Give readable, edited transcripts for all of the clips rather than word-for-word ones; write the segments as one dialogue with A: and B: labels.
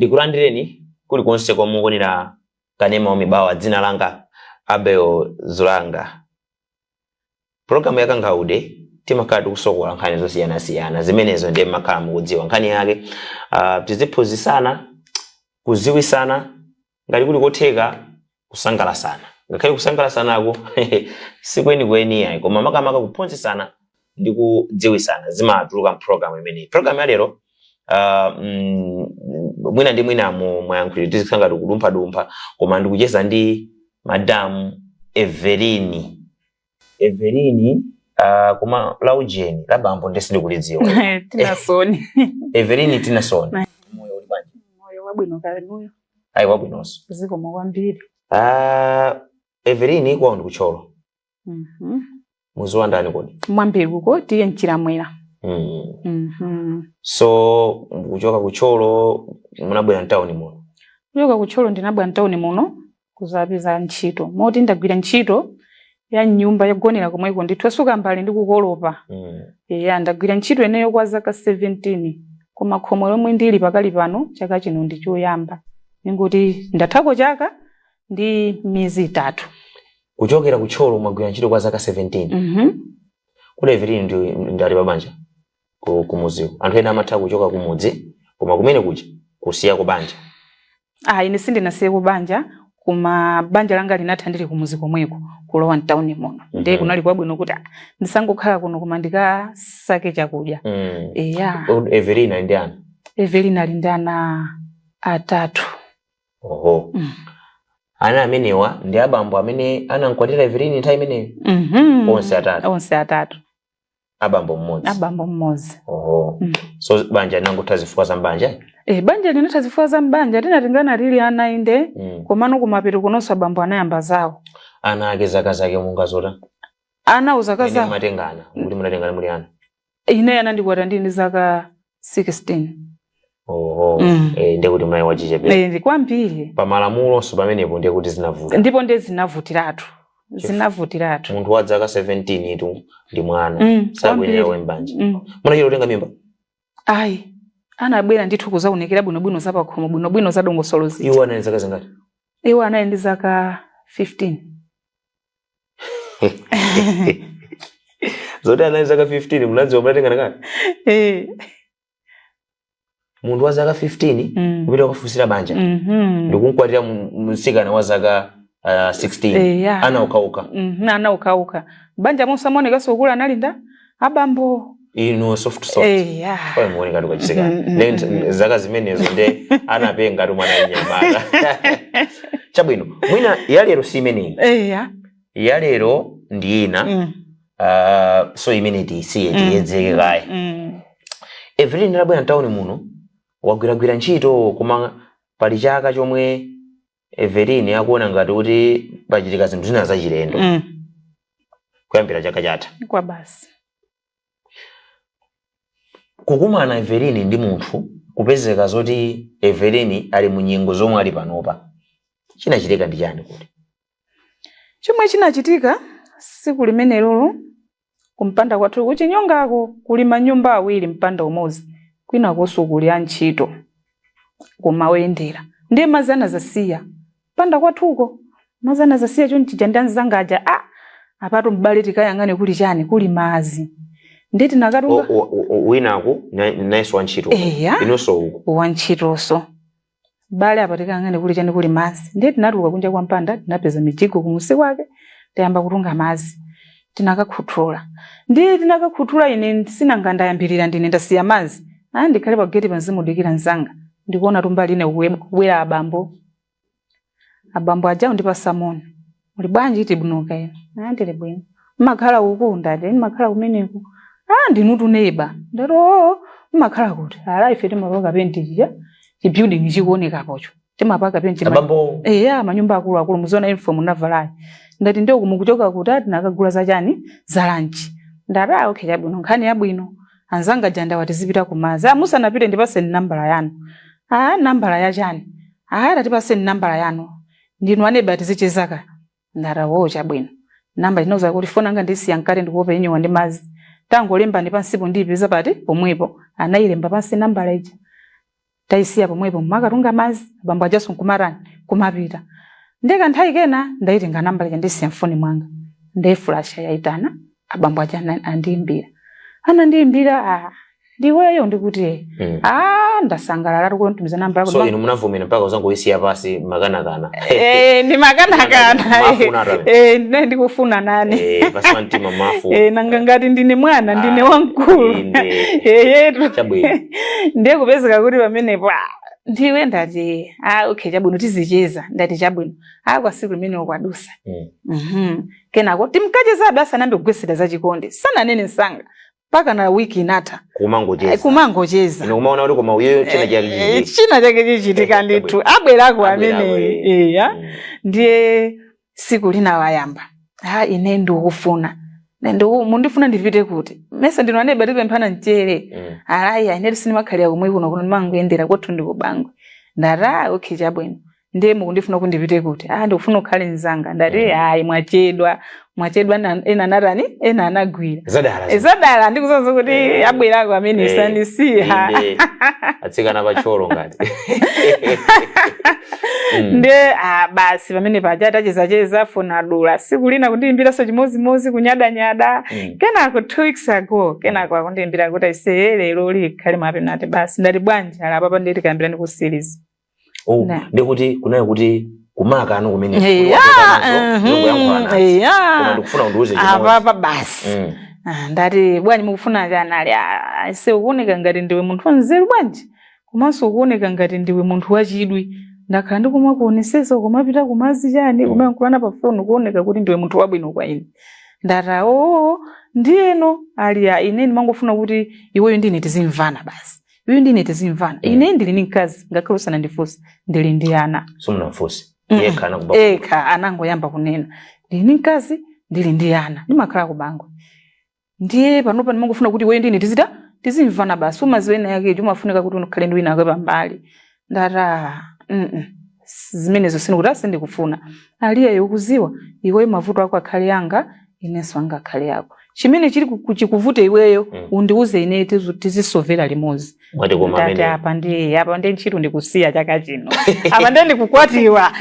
A: Ndikulandireni kulikonse komwe mukuonera kanema wa Mibawa. Dzina langa Abel Zulanga. Programu ya Kangaude timakhala tikusokola nkhani zosiyanasiyana, zimenezo ndiye mmakhala mukudziwa nkhani yake. Tiziphunzitsana, kudziwitsana, ngati kuli kotheka kusangalasana, ngakhale kusangalasanako sikwenikweni ayi, koma makamaka kuphunzitsana ndi kudziwitsana zimatuluka mpulogalamu imeneyi. Programu ya lero, mwina ndi mwina mu mwayankhuliro tizikhala ngati kudumphadumpha, koma ndikucheza ndi Madamu Everini. Everini, koma la ujeni la bambo ndiye sindikulidziwa.
B: Tinasoni.
A: Everini Tinasoni, moyo uli bwanji?
B: Moyo wabwino, kaya inuyo?
A: Ayi, wabwinonso.
B: Zikomo kwambiri.
A: Everini kwawo ndi ku Thyolo?
B: Mhm.
A: Muzi wa ndani kodi?
B: Mwambiri kuko tiye Mchiramwera.
A: So kuchoka ku Thyolo munabwera mtawuni muno?
B: Kuchoka ku Thyolo ndinabwera mtawuni muno kuzapeza ntchito, moti ndagwira ntchito ya nyumba yogonera komweko ndithu, osuka mbale ndi kukolopa. Eya, ndagwira ntchito ineyo kwa zaka 17, koma khomo lomwe ndili pakali pano chaka chino ndi choyamba, ningoti ndathako chaka ndi miyezi 3.
A: Kuchokera ku Thyolo mwagwira ntchito kwa zaka 17?
B: Mhm.
A: Kuti Everini ndi ali pabanja kumudziko? Anthu ena amatha kuchoka kumudzi koma kumene kuja kusiya kubanja.
B: Ah, ine sindinasiye kubanja, koma banja langa linatha ndili kumuzi komweko, kulowa mtawuni muno. Ndiye kunali kwabwino kuti ndisangokhala kuno, koma ndikasake chakudya. Eya.
A: Everina ali ndi ana?
B: Evelina ali ndi ana atatu.
A: Oho. Ana amenewa ndi abambo amene anamkwatira Everini nthawi imeneyo?
B: Mhm.
A: Onse atatu?
B: Onse atatu.
A: Abambo mmodzi?
B: Abambo mmodzi.
A: Oho. So banja linangotha zifukwa za mbanja?
B: E, banja linatha zifukwa za mbanja. Tinatengana tili ana inde, komano kumapeto kunonso abambo anayamba zawo.
A: Ana ake zaka zake munga zota?
B: Ana uzaka
A: Ine
B: zawo.
A: Mumatengana kuti munatengana muli ana?
B: Ine anandikwata ndili ndi zaka 16.
A: Oho.
B: Mm.
A: Eh, ndiye kuti mayi wachichepere.
B: E, ndi kwambiri.
A: Pamalamulo pamenepo ndiye kuti zinavuta.
B: Ndipo ndiye zinavutiratu, zinavutiratu.
A: Munthu wa zaka 17 itu ndi mwana, sakuyenera wembanja. Munachita kutenga mimba?
B: Ayi, anabwera ndithu kuzaunikira bwinobwino za pakhomo, bwinobwino za dongosolo zija.
A: Iwo anali zaka zingati?
B: Iwo anali ndi zaka 15.
A: Zoti anali zaka 15 munadziwa munatengana kale?
B: Eh.
A: Munthu wa zaka 15 kupita kukafunsira banja ndikunkwatira mtsikana wa zaka 16?
B: Eya.
A: Ana okhaokha?
B: Mhm, ana okhaokha. Banja monse amaonekanso kukula anali nda abambo.
A: Inu soft soft.
B: Eya.
A: Pale muoneka tukachisikana.
B: Mhm,
A: Then zaka zimenezo nde anapenga tu mwana nyamata. Chabwino, mwina yalero si imeneyi. Yalero ndi ina. So imene tiyisiye, tiyedzeke kaye. Evelyn labwera mtawuni muno, wagwiragwira ntchito, koma pali chaka chomwe Evelyn akuona ngati kuti pachitika zinthu zina zachilendo kuyambira chaka chatha.
B: Kwa basi.
A: Kukumana Evelyn ndi munthu, kupezeka zoti Evelyn ali mu nyengo zomwe ali panopa, chinachitika ndi chani kuti?
B: Chomwe chinachitika siku limenelolo, kumpanda kwathu kuchinyongako kuli manyumba awiri mpanda umodzi, kwina konso kuli antchito kumawoyendera. Ndiye madzi anazasiya mpanda kwathuko, madzi anazasiya chonchija. Ndi anzanga aja, a apatu mbale tikayang'ane kuli chani, kuli madzi. Ndiye tinakatunga.
A: Winaku nayenso wantchito?
B: Eya.
A: Inonso uku?
B: Wantchitonso. Bale, apa tikayang'ane kuli chani, kuli madzi. Ndiye tinatuluka kunja kwa mpanda, tinapeza mijigo kumusi kwake, tayamba kutunga madzi, tinakakhuthula. Ndiye tinakakhuthula, ine sinanga ndayambirira, ndine ndasiya madzi aya, ndikhale pa geti panzimudikira mzanga. Ndikuona tumbali ine kubwera abambo. Abambo ajawo ndipasa moni, "Muli bwanji?" "Tibwino, ine?" "Ah, ndili bwino." "Mmakhala uku?" Ndati, "Ndimakhala kumeneku." "Ah, ndinutu neighbour." Ndati, "Oo, mmakhala kuti?" "Ala, ife timapaka penti chija chi building chikuonekapocho, timapaka penti."
A: Abambo?
B: Eya, manyumba akulu akulu muziona uniform navalayi. Ndati, "Ndiyo kumukuchoka kuti?" "Ati nakagula zachani, za lunch." Ndati, "Ah, okay, chabwino, nkhani yabwino. Anzanga janda wati zipita kumazi." "Ah, musanapite ndipaseni nambala yanu." "Ah, nambala yachani?" "Ah, tatipaseni nambala yanu, ndinu aneba, tizichezaka." Ndati, "Wo, chabwino." Namba ndinauza kuti foni anga ndisiya mkati, ndikuopa inyowa ndi madzi, tangolembani pansipo, ndiyipeza pati pomwepo. Anayilemba pansi nambala ija. Tayisiya pomwepo makatunga mazi, abambo ajaso nkumatani, kumapita. Ndiye kanthawi kena ndayitenga nambala ija, ndisiya mfoni mwanga, ndayifulasha, yayitana, abambo aja andiyimbira, anandiyimbira, "Ah, ndiweyo?" Ndikuti, "Ah, ndasangalala kuntumiza nambala yako."
A: So inu munavomera mpaka uzangoisiya pasi makanakana?
B: Eh, ndi makanakana.
A: Mafuna atabe.
B: Eh, ndine ndikufuna nani.
A: Eh, pasi pa mtima mafu.
B: Eh, nanga ngati ndine mwana, ndine
A: Ah,
B: wamkulu.
A: Inde.
B: Eyetu.
A: Chabwino.
B: Ndiye kupezeka kuti pamenepo, "Ah, ndiwe?" Ndati, "Ah, okay, chabwino, tizicheza." Ndati, "Chabwino." Ah, kwa siku limene kwadusa. Kenako timkachezabe, asanambe kugwesera zachikondi, sananene msanga mpaka na wiki inatha.
A: Kumangocheza.
B: Kumangocheza.
A: Inu kumaona kuti koma uyeyo china chake chichitika.
B: China chake chichitika ndithu, abwerako
A: Abwerako,
B: amene. Eya. Ndiye siku lina wayamba, "Ha, ine ndikufuna." "Mundifuna ndipite kuti? Mese ndino aneba tipemphana mchere." "Alaya, ine sinimakhalira kumwe kuno, kuno ndimangoyendera, kwathu ndikubangwe." Ndati, "Ah, okay, chabwino. Ndiye mukundifuna kuti ndipite kuti?" "Ah, ndikufuna ukhale mzanga." Ndati, "Ayi, mwachedwa, mwachedwa. Ena anatani, ena anagwira."
A: Zadala.
B: Zadala, ndikuzoza kuti abwerako amene sandisiya.
A: Inde. Atsikana pacholo ngati.
B: Ndiye ah, basi, pamene paja tachezacheza, foni adula. Siku lina kundiyimbiraso chimozimozi, kunyadanyada. Kenako 2 weeks ago, kenako akundiyimbira kuti, "Aise, lero likhale mwapenati basi." Ndati, "Bwanji?" "Ala, papa nditi kayambira ndikusiriza."
A: Oh,
B: Na.
A: ndikuti kunayo kuti kumaka anu kumene.
B: Eya.
A: Eya. Koma ndikufuna undiuze chimodzi.
B: Apapa basi. Ah, ndati, "Bwanji, mukufuna chani?" Ali, "Ah, ise, ukuoneka ngati ndiwe munthu wanzeru bwanji, komanso ukuoneka ngati ndiwe munthu wachidwi. Ndakhala ndikumakuonesesa kumapita kumazi chani, kumayankhulana pa foni, kuoneka kuti ndiwe munthu wabwino kwa ine." Ndati, "Oo, ndiyeno?" Ali, "Ah, ine ndimangofuna kuti iweyo ndine tizimvana basi, iweyo ndine tizimvana. Ine ndili ndi mkazi, ngakhale usanandifunse, ndili ndi ana."
A: Simunamfunse.
B: Mm.
A: Yekha anakuba.
B: Ekha anangoyamba kunena, "Ndili ndi mkazi, ndili ndi ana, ndimakhala kubangwe. Ndiye panopa ndimangofuna kuti iweyo ndine tizita tizimvana basi. Umaziwa ena yake umafunika kuti ukhale ndi wina ake pambali." Ndati, "Ah, zimenezo sindikuti sindikufuna." "Aliyeyo, ukuziwa iweyo mavuto ako akhale anga, inenso anga akhale ako. Chimene chili chikuvute iweyo, undiuze ine, tizisovera limodzi."
A: Mwati koma
B: Ndati,
A: amene.
B: Apa ndi ntchito ndikusiya chaka chino, apa ndi ndikukwatiwa."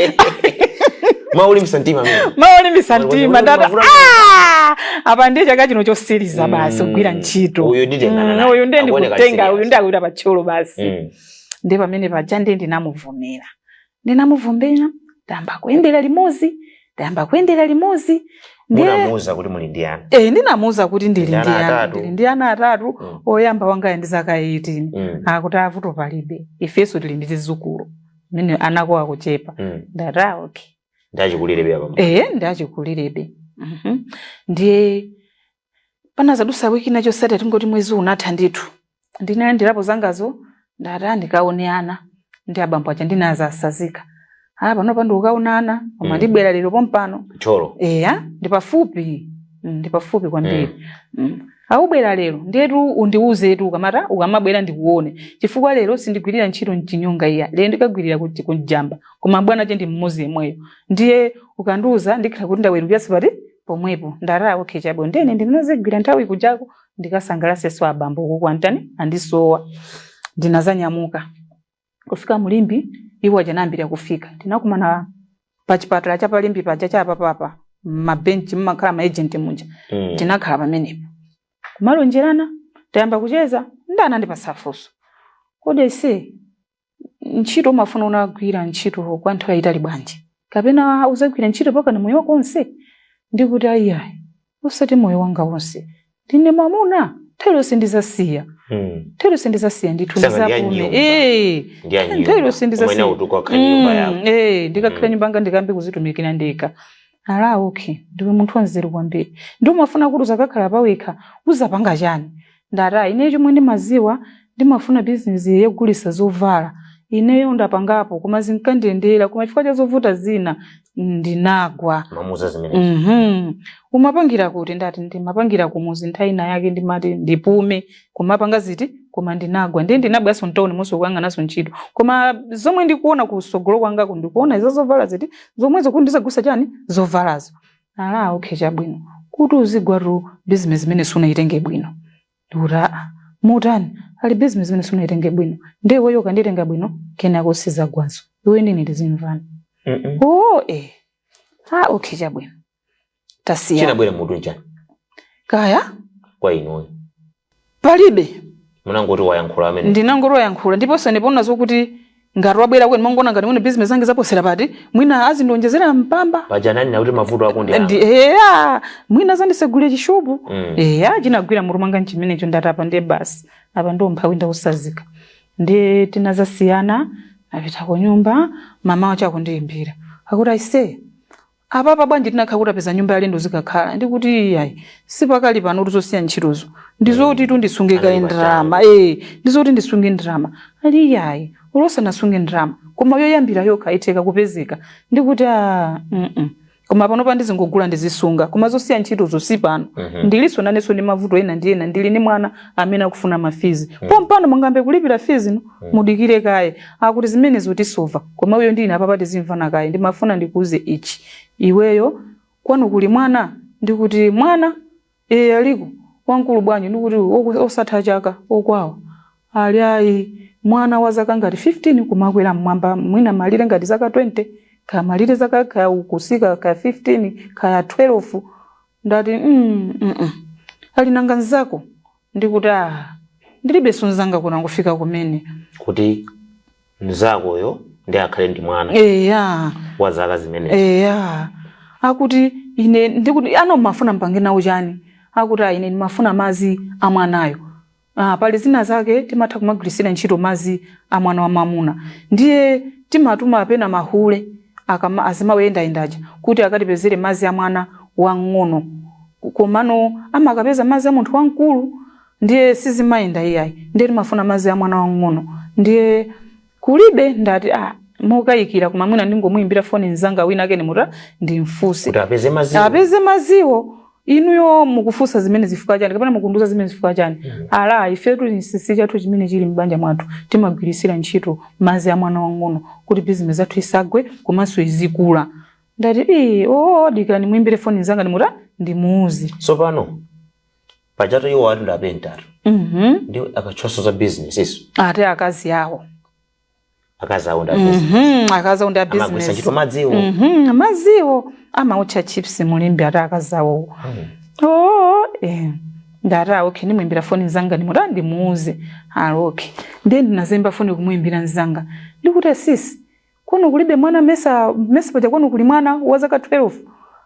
A: Maulimbisa mtima amene.
B: Maulimbisa mtima, ndati,
A: Mavuto.
B: "Ah, apa ndiye chaka chino chosiriza basi kugwira ntchito."
A: Uyu nditengana naye.
B: Uyu ndiye
A: Akuoneka
B: ndikutenga,
A: serious.
B: uyu ndiye akuita patcholo basi. Ndiye pamene paja ndiye ndinamuvomera, ndinamuvomera, tayamba kuyendera limodzi, tayamba kuyendera limodzi. Ndiye
A: Munamuuza kuti muli ndi ana?
B: Eh, ndinamuuza kuti ndili
A: Ndi
B: ndi
A: ana
B: ana.
A: atatu.
B: Ndili ndi ana atatu. Oyamba wanga ndi zaka 18. Akuti, "Avuto palibe, ifenso tili ndi tizukulu mene anako akuchepa." Ndati, "Ah, okay."
A: Ndachikulire bya pamwe.
B: Eh, ndachikulirebe. Ndiye panazadusa wiki nacho sati, tingoti mwezi unatha ndithu, ndinalandirapo zangazo. Ndati, "Ah, ndikaone ana." Ndi abambo aja ndinazasazika, "Ah, panopa ndikukaona ana, koma ndibwera lero pompano."
A: Tcholo.
B: Eya, ndi pafupi. Ndi pafupi kwambiri. "Awubwera lero, ndiyetu undiuzetu ukamata ukamabwera ndikuone, chifukwa lero sindigwirira ntchito mchinyonga iya, lero ndikagwirira kuti kujamba, koma bwana che ndi mmodzi yemweyo. Ndiye ukandiuza ndikhala kuti ndawerukiraso pati pomwepo." Ndati, "Ah, okay, chabwino." Ndene ndinazigwira nthawi kujako, ndikasangalaseso abambo kuku antani andisowa. Ndinazanyamuka kufika mulimbi, iwo aja kufika, tinakumana pachipatala cha palimbi paja chapapapa, mabenchi mmakhala ma agent muja. Tinakhala pamenepo kumalonjerana, tayamba kucheza, ndana ndipasa funso, "Kodi ese, ntchito umafuna unagwira ntchito kwa nthawi yayitali bwanji, kapena uzagwira ntchito paka ni moyo wako wonse?" Ndikuti, "Ayiayi, usati moyo wanga wonse, ndine mwamuna, nthawi yonse ndizasiya. Nthawi yonse ndizasiya ndithu."
A: Sanga ndi ya
B: Ndizapume.
A: nyumba.
B: Eh.
A: Ndi ya
B: Nthawi
A: nyumba.
B: yonse ndizasiya.
A: Umene utukakhala nyumba yako.
B: Eh, ndikakhala nyumba anga, ndikambe kuzitumikira ndekha. Ala, "Okay, ndiwe munthu wanzeru kwambiri. Ndi umafuna kuti uzakakhala pawekha uzapanga chani?" Ndati, "Ah, ine chomwe ndimaziwa, ndimafuna bizinesi yogulisa zovala. Ineyo ndapangapo, koma zinkandiyendera, koma chifukwa cha zovuta zina ndinagwa."
A: Mamuza zimene.
B: "Umapangira kuti?" Ndati, "Ndimapangira kumuzi, nthawi ina yake ndimati ndipume kumapanga ziti, koma ndinagwa. Ndiye ndinabweranso mtawuni monso kuyang'ananso ntchito, koma zomwe ndikuona kusogolo kwangako, ndikuona izo zovala ziti zomwezo, kuti ndizagulisa chani zovalazo." Ala, "Okay, chabwino. Kuti uzigwatu bizinesi imene sunayitenge bwino." Ndikuti, "Aa, Mutani? Ali business imene sunaitenge bwino, ndiye iweyo ukanditenga bwino kenako sizagwanso, iwe ndine tizimvana. Oh, eh. Ah, okay, chabwino, tasiya.
A: Chinabwera mutu nchani
B: Kaya
A: kwa inuyo?
B: Palibe.
A: Munangoti wayankhula amene.
B: Ndinangoti wayankhula, ndiponso ndipoona zokuti ngati wabwera kweni mangona ngati mwina business zange zaposera pati, mwina azindionjezera mpamba.
A: Paja nani nakuti mavuto ako ndi
B: Ndi
A: anga.
B: Eya, mwina zandisegulira chishopu. Eya, chinagwira mutu mwanga nchimenecho. Ndati apa ndiye basi, apa ndiwo mphawi ndausazika. Ndiye tinazasiyana, napita ku nyumba. Mama wacho akundiyimbira, akuti, "Aise, apapa bwanji tinakhala kuti apeza nyumba yalendo zikakhala?" Ndikuti, "Iyayi, sipakali pano tuzosiya ntchitozo, ndizoti tundisunge kaye
A: Anali
B: ndrama, eh, ndizoti ndisunge ndrama." Ali, "Iyayi, ulosanasunge ndrama, koma yoyambira yokha itheka kupezeka." Ndikuti, "A Koma panopa ndizingogula ndizisunga, koma zosiya ntchitozo si pano. Ndilinso nanenso ndi mavuto ena ndi ena, ndili ndi mwana amene akufuna ma fees. Pompano mungambe kulipira fees no? Mudikire kaye." Akuti, "Zimenezo tisova, koma uyo ndine apapa tizimvana kaye. Ndimafuna ndikuuze ichi, iweyo kwanu kuli mwana?" Ndikuti, "Mwana? E, aliko wamkulu bwanji?" Ndikuti, "Osatha chaka okwawa." Ali, "Ayi, mwana wa zaka ngati 15 kumakwera mmwamba, mwina malire ngati zaka 20, kaya malire zaka kaya kusika kaya 15 kaya 12." Ndati, Ali, "Nanga nzako?" Ndikuti, "Ah, ndilibe sunzanga kuno, angofika kumene."
A: Kuti mzakoyo ndi akhale ndi mwana
B: Eya.
A: wa zaka zimenezi?
B: Eya. Akuti, "Ine," ndikuti, "Ano mafuna mpange nawo chani?" Akuti, "Ah, ine ndimafuna mazi a mwanayo. Ah, pali zina zake timatha kumagwirisira ntchito mazi a mwana wa mamuna, ndiye timatuma apena mahule akama azimayendayendaja kuti akatipezere mazi a mwana wang'ono, komano amakapeza mazi a munthu wamkulu, ndiye sizimayenda iyayi, ndiye timafuna mazi a mwana wang'ono, ndiye kulibe." Ndati, "Ah, mokayikira, koma mwina ndingomuyimbira foni mzanga wina ake nimuta ndimfunse
A: kuti apeze maziwo."
B: Apeze maziwo. "Inuyo mukufunsa zimene zifukwa chani, kapena mukunduza zimene zifukwa chani?" "Ala, ifetu chinsinsi chathu chimene chili m'banja mwathu, timagwirisira ntchito mazi a mwana wang'ono kuti bizinesi zathu isagwe komanso izikula." Ndati, "Ii, oo, dikira ndimuyimbire foni mzanga ndimuta ndimuuze."
A: Tsopano pajatu iwo ati ndapentatu, ndi akatchwaso za business iso.
B: Ati akazi awo.
A: Akazi awo ndi business.
B: Akazi awo ndi a
A: amagwisa
B: business.
A: ntchito madziwo.
B: Maziwo amautcha chips mulimbi, ati akazi awo. Oo, eh. Ndati, "Ah, okay, ndimuyimbira foni mzanga ndimuta ndimuuze." Ali, "Okay." Ndiye ndinazemba foni kumuyimbira mzanga, ndikuti, "Sisi, kuno kulibe mwana? Mesa mesa paja kwanu kuli mwana wa zaka 12?"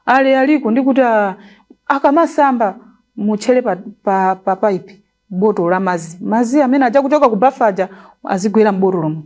B: Ali, "Aliko." Ndikuti, "Ah, akamasamba mutchere pa pipe botolo la mazi, mazi amene aja kuchoka ku bafa aja azigwera mbotolomo,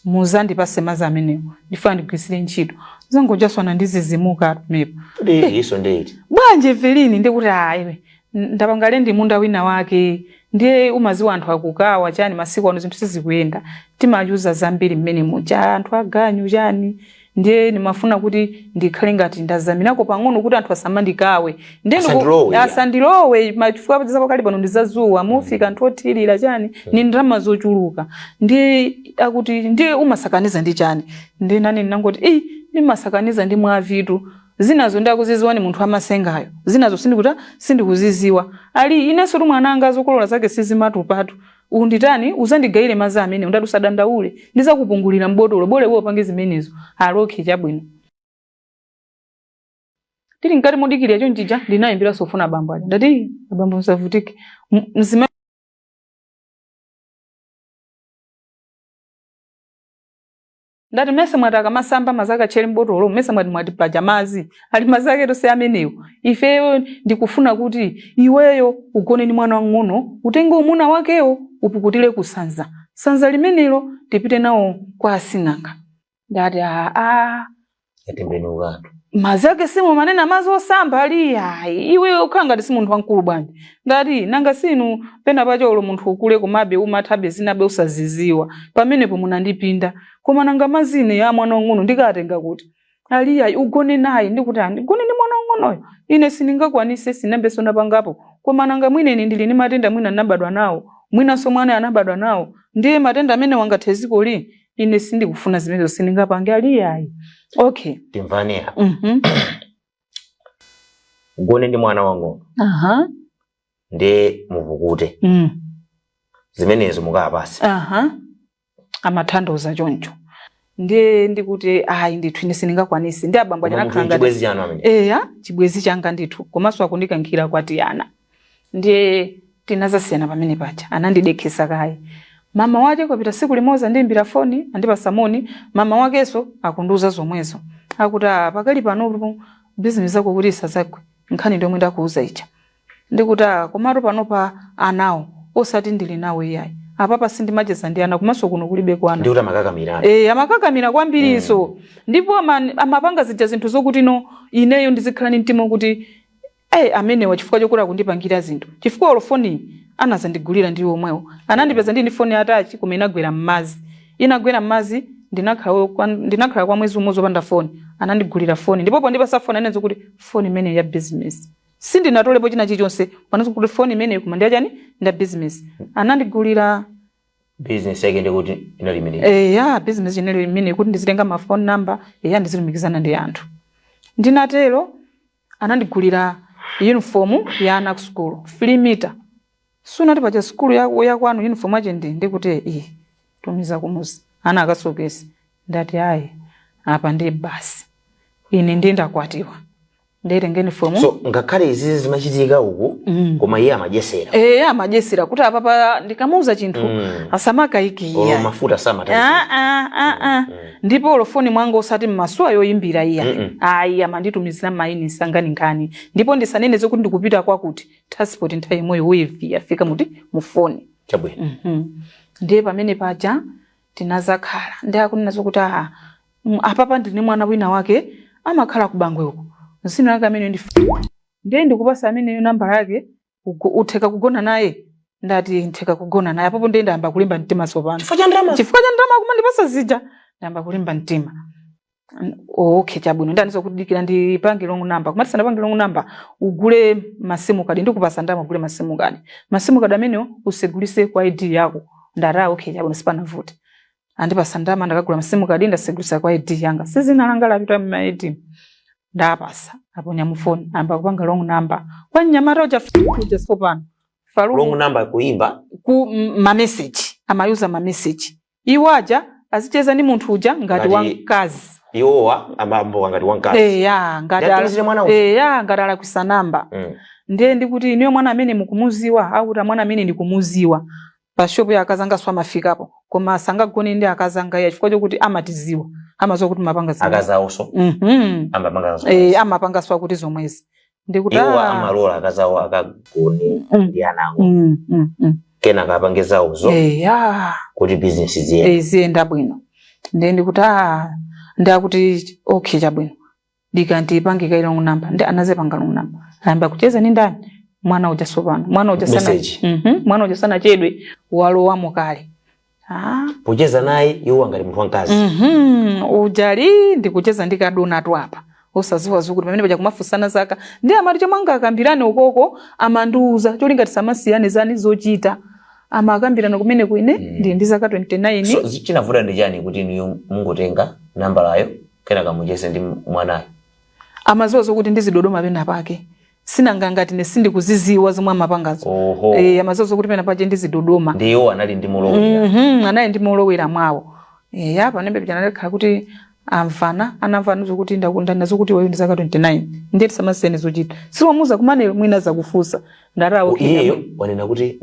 B: muzandipase mazi amenewo, ndifuna ndigwirisire ntchito." Zangochaswana ndizizimuka mepo.
A: Kuti iso ndeti?
B: "Bwanji Evelini?" Ndikuti, "Ah, iwe, ndapanga lendi munda wina wake, ndiye umaziwa anthu akukawa chani, masiku ano zinthu sizikuyenda, timayuza zambiri mmene muja anthu aganyu chani, ndiye ndimafuna kuti ndikhale ngati ndazaminako pang'ono kuti anthu asamandikawe." Ndiye
A: Asandilowe, ya.
B: Asandilowe, machifukwa zapakali pano ndizazuwa, mufika anthu othirira chani, ni ndalama zochuluka. Ndiye akuti, "Ndiye umasakaniza ndi chani?" Ndiye nani ndinangoti, "Ii, ndimasakaniza ndi mwavitu, zinazo ndakuziziwa ni munthu amasengayo, zinazo sindikuta sindikuziziwa." Ali, "Inenso tu mwana anga zokolola zake sizimatupatu, unditani, uzandigayire mazi amene." Ndati, "Usadandaule, ndizakupungulira mbotolo, bole iwe upange zimenezo." Ali, "Okay, chabwino." Tili mkati modikirira chonchija, ndinayimbira sofuna abambo aja. Ndati, "Abambo, musavutike." Mzima ndati, "Mese mwati akamasamba mazaka tchere mbotolo, mese mwati paja mazi ali mazi ake tonse amenewo. Ifeyo ndikufuna kuti iweyo ugone ndi mwana wang'ono, utenge umuna wakewo upukutire kusanza sanza limenelo, tipite nawo kwa asing'anga." Ndati, "Aa."
A: Yatembenukatu.
B: "Mazi ake simu manena mazi osamba?" Ali, "Ayi, iwe ukhala ngati si munthu wamkulu bwanji?" Ndati, "Nanga sinu pena pacho ulo munthu ukule komabe umathabe zinabe usaziziwa, pamenepo munandipinda. Koma nanga mazine ya mwana wang'ono ndikatenga kuti?" Ali, "Ayi, ugone naye." Ndikuti, "Andi gone ndi mwana wang'onoyo? Ine sindingakwanise, sinambeso napangapo. Koma nanga mwina ine ndili ndi matenda, mwina ndinabadwa nawo, mwinanso mwana anabadwa nawo, ndiye matenda amene wangathe zikoli, ine sindikufuna zimenezo, sindingapange." Ali, "Ayi, okay."
A: Timvane apa. Ugone ndi mwana wang'ono, ndi mupukute. Zimenezo mukapase.
B: Aha, amathandiza choncho. Ndiye ndikuti ayi ndithu, ine sindingakwanisi. Ndi abambo aja
A: Koma munthu
B: anakhala ngati
A: chibwezi chanu amene.
B: Eya, chibwezi changa ndithu, komanso akundikankhira kwati ana. Ndiye tinazasiyana pamene paja, anandidekhesa kaye. Mama wake kwapita siku limodzi andiyimbira foni, andipasa moni. Mama wakenso akundiuza zomwezo, akuti, "Ah, pakali panopo bizinesi yako kuti isazagwe, nkhani ndomwe ndakuuza ija." Ndikuti, "Ah, komatu panopa anawo osati ndili nawo iyayi, apapa sindimacheza ndi ana, komanso kuno kulibe kwana."
A: Ndikuti amakakamira.
B: Eh, amakakamira kwambiriso. Ndipo amapanga zija zinthu zokuti no, ineyo ndizikhala ndi mtima kuti amenewa, chifukwa chokuti akundipangira zinthu, chifukwa olo foni anazandigulira ndi omwewo. Anandipeza ndi foni ya touch, koma inagwera m'mazi. Inagwera m'mazi, ndinakhala kwa mwezi umodzi wopanda foni. Anandigulira foni, ndipo pondipasa foni anenzo kuti foni imene ya business, sindinatolepo china chilichonse. Panenzo kuti foni imeneyi koma ndiyachani? Nda business. Anandigulira.
A: Business yake ndikuti inali imeneyi.
B: Eya, business inali imene kuti ndizitenga ma phone number, eya, ndizilumikizana ndi anthu. Ndinatero anandigulira uniform ya ana ku sukulu, 3 meter. Sunati pacha sukulu ya kwanu uniform ache ndikuti eh, tumiza kumuzi ana akasokesi. Ndati ayi, apa ndi basi, ine ndiye ndakwatiwa, ndiyitenge uniform.
A: So ngakhale izizi zimachitika uku, koma iye amadyesera.
B: Eh, amadyesera kuti apapa ndikamuuza chinthu asamakayike.
A: Olo
B: Iyayi.
A: mafuta samatali.
B: Ah, ah, ah, ah. Ndipo olo foni mwanga osati mmasuwa yoyimbira iya. Ayi, amanditumizira maini sangani nkhani. Ndipo ndisanene zokuti ndikupita kwakuti, transport nthawi imweyo wave yafika muti mufoni.
A: Chabwino.
B: Ndiye pamene paja tinazakhala ndi akunena zokuti, aha, apapa ndine mwana wina wake amakhala ku Bangwe uko, zina lake amene ndi, ndiye ndikupasa ameneyo nambala yake, utheka kugona naye. Ndati ntheka kugona naye. Apopo ndiye ndayamba kulimba mtima tsopano.
A: Chifukwa cha ndalama.
B: Chifukwa cha ndalama kumandipasa zija, ndayamba kulimba mtima. Okay, chabwino. Ndanizo kudikira ndipange wrong number, kumati sanapange wrong number, ugule ma SIM card, ndikupasa ndalama ugule ma SIM card. Ma SIM card amenewo usegulise kwa ID yako. Ndati, "Ah, okay, chabwino." Sipanavute, andipasa ndalama, ndakagula ma SIM card, ndasegulisa kwa ID yanga. Sizina langa lapita mu ID. Ndapasa, aponya mufoni, amba kupanga wrong number kwa mnyamata uja, uja sopano Faruku.
A: Wrong number kuimba?
B: Ku ma message, amayuza ma message. Iwo aja azicheza ndi munthu uja ngati wamkazi.
A: Iwowa amamboka ngati wamkazi.
B: Eya, ngati
A: Ndiatumizire mwana uja.
B: Eya, ngati alakwisa namba. Ndiye ndikuti, "Iniyo mwana amene mukumuziwa?" Akuti, "Mwana amene ndikumuziwa, pa shopu ya akazanga so amafikapo, koma sangagone ndi akazanga iya, chifukwa chokuti amatiziwa, amaziwa kuti mapanga zimene."
A: Akazawonso amapanga nazo.
B: Eh, amapanga so akuti zomwezi. Ndikuti
A: Iwowa
B: "Ah."
A: amalola akazawo akagone ndi ana awo, kenaka apange zawozo
B: Eya.
A: kuti business ziyende.
B: Eh, ziyenda bwino. Ndiye ndikuti, "Ah." Ndakuti, "Okay, chabwino, dikanti ipange kai wrong number." Ndi anazipanga wrong number, ayamba kucheza ni ndani? Mwana uja sopano, mwana uja sana.
A: Message.
B: Mwana uja sana chedwe walowamo kale, ah.
A: Pocheza naye iwowa ngati munthu wamkazi.
B: Ujali ndikucheza ndi kadona tu apa, osaziwa zukuti pamene paja kumafunsana zaka. Ndi amati chomwe angakambirane ukoko amandiuza, cholinga tisamasiyane zani zochita, amakambirana kumene kuine ndi zaka 29.
A: So chinavuta ndi chani kuti inuyo mungotenga nambalayo, kenaka mucheze ndi mwanayo?
B: Amaziwa zokuti ndizidodoma pena pake, sinanga ngati ne sindikuziziwa zomwe amapangazo.
A: Oho.
B: Eh, amaziwa zokuti pena pake ndizidodoma.
A: Ndi iwo anali ndi molowera.
B: Anali ndi molowera mwawo. Eya, pamene paja analekhala kuti amvana, anamvana zokuti ndakundana zokuti iweyo ndi zaka 29, ndiye tisamasiyane zochita, siwamuza kumane mwina zakufusa. Ndati, "Okay."
A: Iyeyo wanena kuti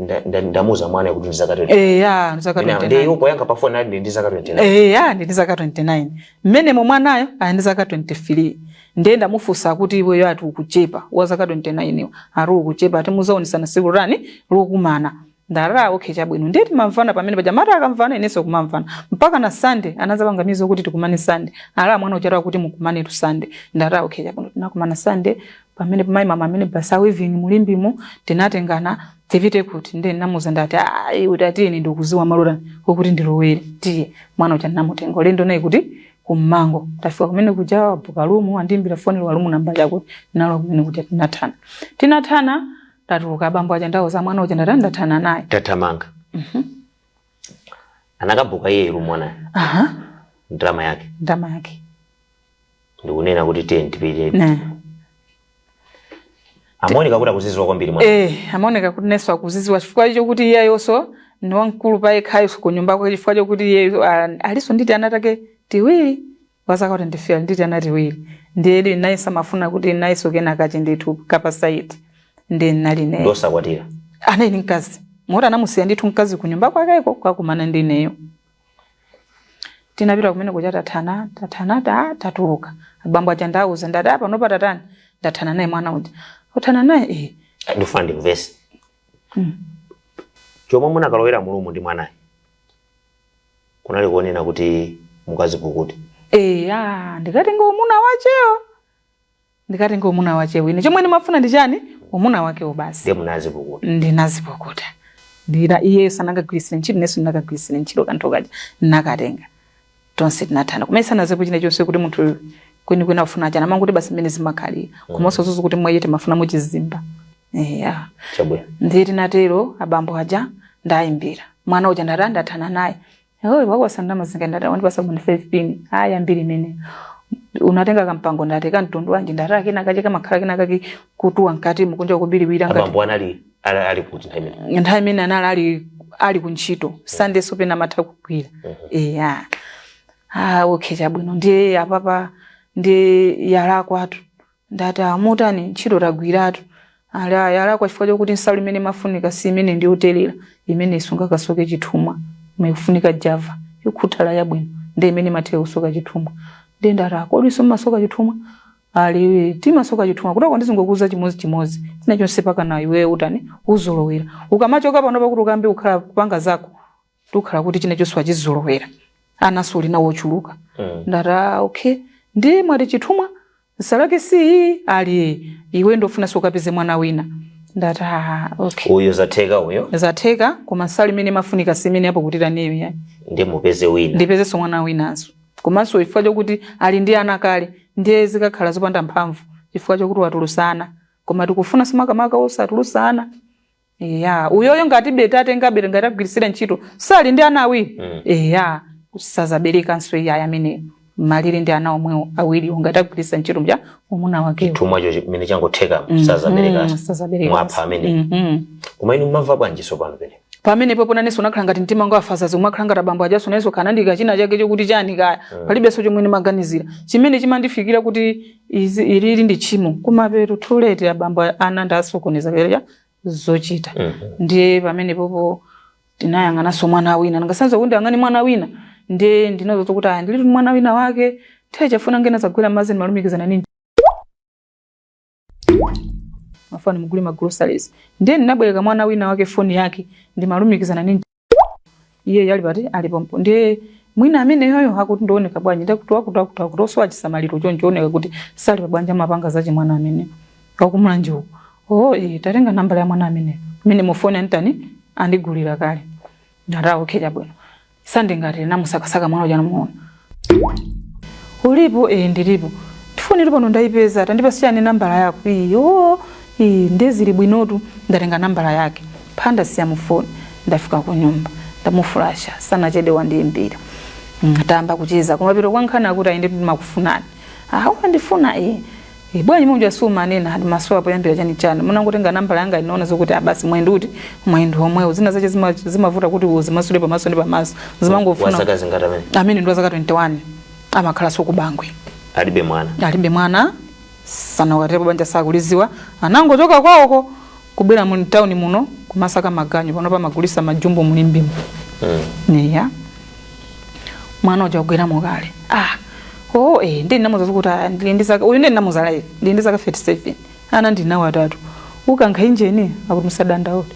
A: ndamuza mwana kuti ndi zaka 29.
B: Eya, ndi zaka
A: Ndi
B: 29.
A: iwo poyankha pa foni ali ndi zaka 29.
B: Eya, ndi zaka 29. Mmene mwanayo ali ndi zaka 23. Ndiye ndamufunsa kuti, "Iweyo ati ukuchepa, wa zaka 29 iwe ari ukuchepa." Ati, "Muzaonesana siku lani lokumana." Ndati, "Okay, chabwino." Ndiye timamvana pamene paja, mati akamvana inenso kumamvana, mpaka na Sunday anazapanga mizo kuti tikumane Sunday. Ala mwana uchatwa kuti mukumane tu Sunday. Ndati, "Okay, chabwino." Tinakumana Sunday pamene pamayi mama amene basa weaving mulimbimo. Tinatengana, tipite kuti? Ndiye ndinamuza, ndati, "Ayi, kuti ati ine ndikuziwa malora okuti ndilowere, tiye." Mwana uja ndinamutenga ulendo naye kuti kummango. Tafika kumene kuja, wabuka room, andimbira foni, wa room namba yako. Nalo kumene kuja tinathana, tinathana, tatuluka. Abambo aja ndawo za mwana uja, ndati ndathana naye.
A: Tathamanga. Anakabuka iye room mwanayo?
B: Aha.
A: Ndalama yake?
B: Ndalama yake.
A: Ndikunena kuti tiye tipite.
B: Ne.
A: Amaoneka kuti akuziziwa kwambiri mwana.
B: Eh, amaoneka kuti neso akuziziwa, chifukwa icho kuti iyayonso Ni wamkulu payekhayo kunyumba kwake, chifukwa chokuti iye aliso nditi ana take tiwiri, wazaka 25, nditi ana tiwiri. Ndiye naye samafuna kuti nayeso kenakache ndithu kapasaiti, ndiye nali naye.
A: Ndosakwatira?
B: Anali ndi mkazi, moti anamusiya ndithu mkazi kunyumba kwakeko, kwakumana ndi ineyo. Tinapita kumene kuja, tathana, tathana, tatuluka. Abambo aja ndauza, ndati, "Apa panopa tatani, ndathana naye mwana uja." "Uthana naye?" "Eh."
A: Ndifuna ndimvese. Chomwe munakalowera mu room ndi mwanayi kunali kuonena kuti mukazipukute?
B: Eya, ndikatenga umuna wachewo, ndikatenga umuna wachewo. Ine chomwe ndimafuna ndi chani? Umuna wakewo basi.
A: Ndiye munazipukuta?
B: Ndinazipukuta. Ndira iye sanangagwirisire ntchito, nenso ndinakagwirisire ntchito kanthu kaja, nakatenga. Tonse tinathana, kumene sanazepo china chonse kuti munthu kwenikweni afuna chana, amanguti basi mmene zimakhalira. Komanso zozo kuti mwaye timafuna muchizimba, eya.
A: Chabwino.
B: Ndiye tinatero, abambo aja ndayimbira mwana uja, ndati ndathana naye. "Oyi, wakwasanda mazinga." Ndati, "Wandipasa 5 pin." "Aya, mbiri imene unatenga kampango." Ndati, "Kamtundu wanji?" Ndati, "Akena kache kamakhala kena kake kutuwa mkati mukunja kubiriwira ngati."
A: Abambo anali ali kuti nthawi imene?
B: Nthawi imene anali ali kuntchito, Sunday sopena amatha kugwira. Eya, ah, okay, chabwino. Ndiye apapa ndi yalakwatu. Ndati, "Amutani, ntchito tagwiratu." Ali, "Ah, yalakwa chifukwa chokuti nsalu imene imafunika si imene, ndiyotelera imene isungakasoke chithumwa, ikufunika java yokhuthala yabwino, ndi imene imatheka kusoka chithumwa." Ndiye ndati, "Kodi simumasoka chithumwa?" Ali, "Timasoka chithumwa kutako, ndizingokuza chimozi chimozi china chonse pakana iwe utani, uzolowera. Ukamachoka pano pakuti ukambe kukhala kupanga zako, tukhala kuti china chonse wachizolowera, anaso uli nawo ochuluka." Ndati, "Ah, okay, ndi mwati chithumwa nsalake si?" Ali, "Iwe ndofuna sukapeze mwana wina." Ndati, "Ah, okay."
A: Uyo zatheka uyo?
B: Zatheka, koma nsalu imene imafunika si imene yapukutira niyo yayi.
A: Ndiye mupeze wina.
B: Ndipezenso mwana winanso, komanso chifukwa chokuti ali ndi ana kale, ndiye zikakhala zopanda mphamvu chifukwa chokuti watulusana, koma tikufuna simakamaka osatulusana. Eya, uyoyo ngati beta atenga beta, ngati agwirisira ntchito, sali ndi ana awiri? Eya, sazaberekanso iyaya ameneyo, malire ndi ana omwewo awiriwo, ngati agwirisa ntchito mja umuna wakewo.
A: Chithumwacho chimene changotheka, sazaberekanso.
B: Sazaberekanso.
A: Mwapha amene. Koma inu mmamva bwanji sopano pene?
B: Pamene popo nanenso nakhala ngati mtima wanga wafazazi, umakhala ngati abambo ajaso nayenso kanandika china chake chokuti chani kaya. Palibenso chomwe ndimaganizira chimene chimandifikira kuti izi ilili ndi tchimo, kumapeto too late, abambo ana ndasokoneza kaya zochita. Ndiye pamene popo tinayang'ananso mwana wina, ndingasanza kuti ndiyang'ane mwana wina, ndiye ndinazoza kuti aya ndilitu mwana wina wake nthawi chafuna ngena zagwera madzi, ndimalumikizana nini mafoni mugule ma groceries. Ndiye ndinabwereka mwana wina wake foni yake, ndimalumikizana nini iye yali pati ali pompo. Ndiye mwina amene yoyo akuti ndioneka bwanji, ndakuti wakuti wakuti wakuti osowa chisamaliro choncho, oneka kuti sali pabanja, mapanga zachi mwana amene wakumulanje uko. "Oh, eh, tatenga nambala ya mwana amene amene mufoni antani andigulira kale." Ndati, "Okay, chabwino." Sandingati namusakasaka mwana uja, namuona. "Ulipo?" "Eh, ndilipo. Tifoni pano ndayipeza, tandipasiyani nambala yako." "Iyo, iyi ndezili bwinotu." Ndatenga nambala yake phanda siya mufoni, ndafika ku nyumba, ndamufulasha, sanachede wandiyimbira. Tayamba kucheza, kumapito kwa nkhani akuti, "Ayinde ndimakufunani." "Ah, umandifuna?" "Eh." "Eh, bwanji muja sumanena ati masowa poyambira chani chani, munangotenga nambala yanga inaona zokuti abasi mwendo uti mwendo omwewo." Zina zache zimavuta kuti uzimasule pamaso ndi pamaso, zimangofuna.
A: Wazaka zingati amene?
B: Amene ndi wazaka 21, amakhalanso ku Bangwe.
A: Alibe mwana?
B: Alibe mwana, sanakwatirepo, banja sakuliziwa, anangochoka kwawoko kubwera mu town muno kumasaka maganyu. Pano pamagulisa majumbo mulimbimo. Eya, mwana uja kugweramo kale. Ah, oh, eh, ndi namuza kuti, ah, ndili ndi zaka, uyu ndi namuzala ife, ndili ndi zaka 37, ana ndinawo atatu, ukankha injeni. Akuti, "Musadandaule,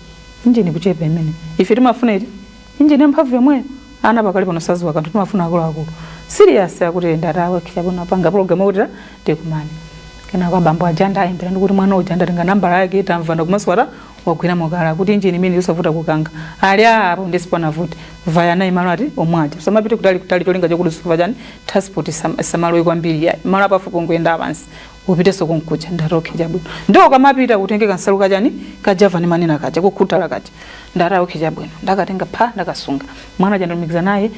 B: injeni kuchepa imene ife timafuna iti injeni yamphamvu yomweyo, ana pakali pano saziwa kanthu, timafuna akuluakulu serious." Akuti, "Ndatawa chabwino, panga program kuti tikumane." Kenako abambo aja ndayimbira ndikuti mwana uja ndatenga nambala yake, tamvana, kumaswata wagwira mokala kuti injini imene yosavuta kukanga. Ali apo ndisipanavuti vaya naye malo ati omwe aja, samapite kutali kutali, cholinga chokuti sufa chani, transport samalowe kwambiri ya malo apafupi, ngoyenda pansi upitenso kunkuja. Ndati, "Okay, chabwino." Ndiwo kamapita utenge kansalu kachani kajava ni manena kaja kukhutala kaja. Ndati, "Okay, chabwino." Ndakatenga pha, ndakasunga. Mwana aja ndalumikiza naye,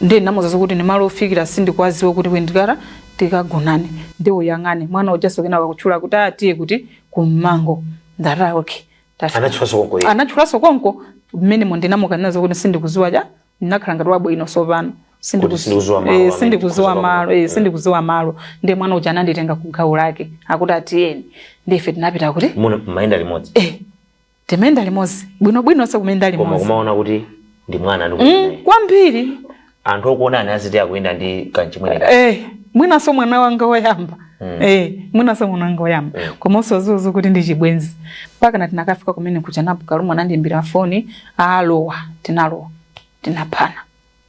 B: ndi namuza kuti ni malo ofikira sindikwaziwa kuti wendikara tikagonane, ndi uyang'ane mwana ujaso. Kenaka kutchula kuti atiye kuti kummango. Ndati, "Okay." Tafika.
A: Anatchulaso konko iye?
B: Anatchulaso konko mmenemo. Ndinamukanena zokuti sindikuziwa cha, ndinakhala ngati wabwino sopano.
A: Kuti sindikuziwa malo amene
B: Sindikuziwa
A: tikhoza
B: malo.
A: kuba.
B: Sindikuziwa malo. Ndiye mwana uja ananditenga ku gawo lake, akuti atiyeni. Ndife tinapita kuti
A: Muna mayenda limodzi?
B: Eh, timayenda limodzi bwinobwino, se kumenda
A: Koma
B: limodzi.
A: kumaona kuti ndi mwana ndikuyenda naye.
B: Kwambiri.
A: Anthu okuonani aziti akuyenda ndi kanchimwene.
B: Mwinaso mwana wanga woyamba. Mwinaso mwana wanga woyamba. Komanso zuzu kuti ndi chibwenzi. Mpaka na tinakafika kumene kucha napo kalumu anandiyimbira foni, alowa, tinalowa. Tinaphana.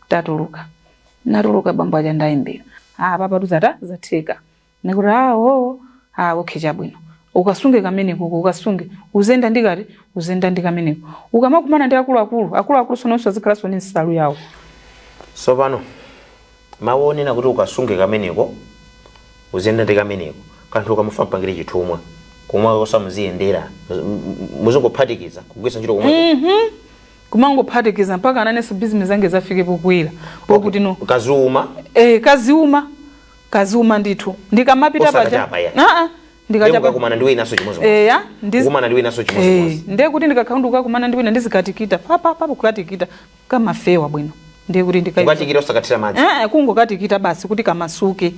B: Tatuluka. Natuluka, bambo aja ndayimbira. Ah, papa tuzata zatheka. Nikuti ah oh, ah okay, chabwino. Ukasunge kamene kuko, ukasunge. Uzenda ndikati, uzenda ndi kameneko. Ukamakumana ndi akuluakulu, akuluakulu sononso azikhalanso ndi nsalu yawo.
A: Sopano mawu onena kuti ukasunge kameneko, uziyenda ndi kameneko, kanthu ukamufa mpangire chithumwa komwe kosamuziyendera, muzingophatikiza kugwiritsa ntchito komweko.
B: Kumangophatikiza mpaka ananenso bizinesi zange zafike pokwera pokuti no.
A: Kaziuma.
B: Eh, kaziuma, kaziuma ndithu. Ndikamapita paja
A: Osakachapa ya.
B: Ah ah, ndikachapa.
A: Mukakumana ndi winanso chimodzimodzi.
B: Eya, ndi
A: Kukumana ndi winanso chimodzimodzi.
B: Ndiye kuti ndikakhala ndikukakumana ndi wina, ndizikatikita papa papa, kukatikita kamafewa bwino. Ndiye kuti ndika
A: Kukatikita osakathira madzi?
B: Eh, kungokatikita basi kuti kamasuke.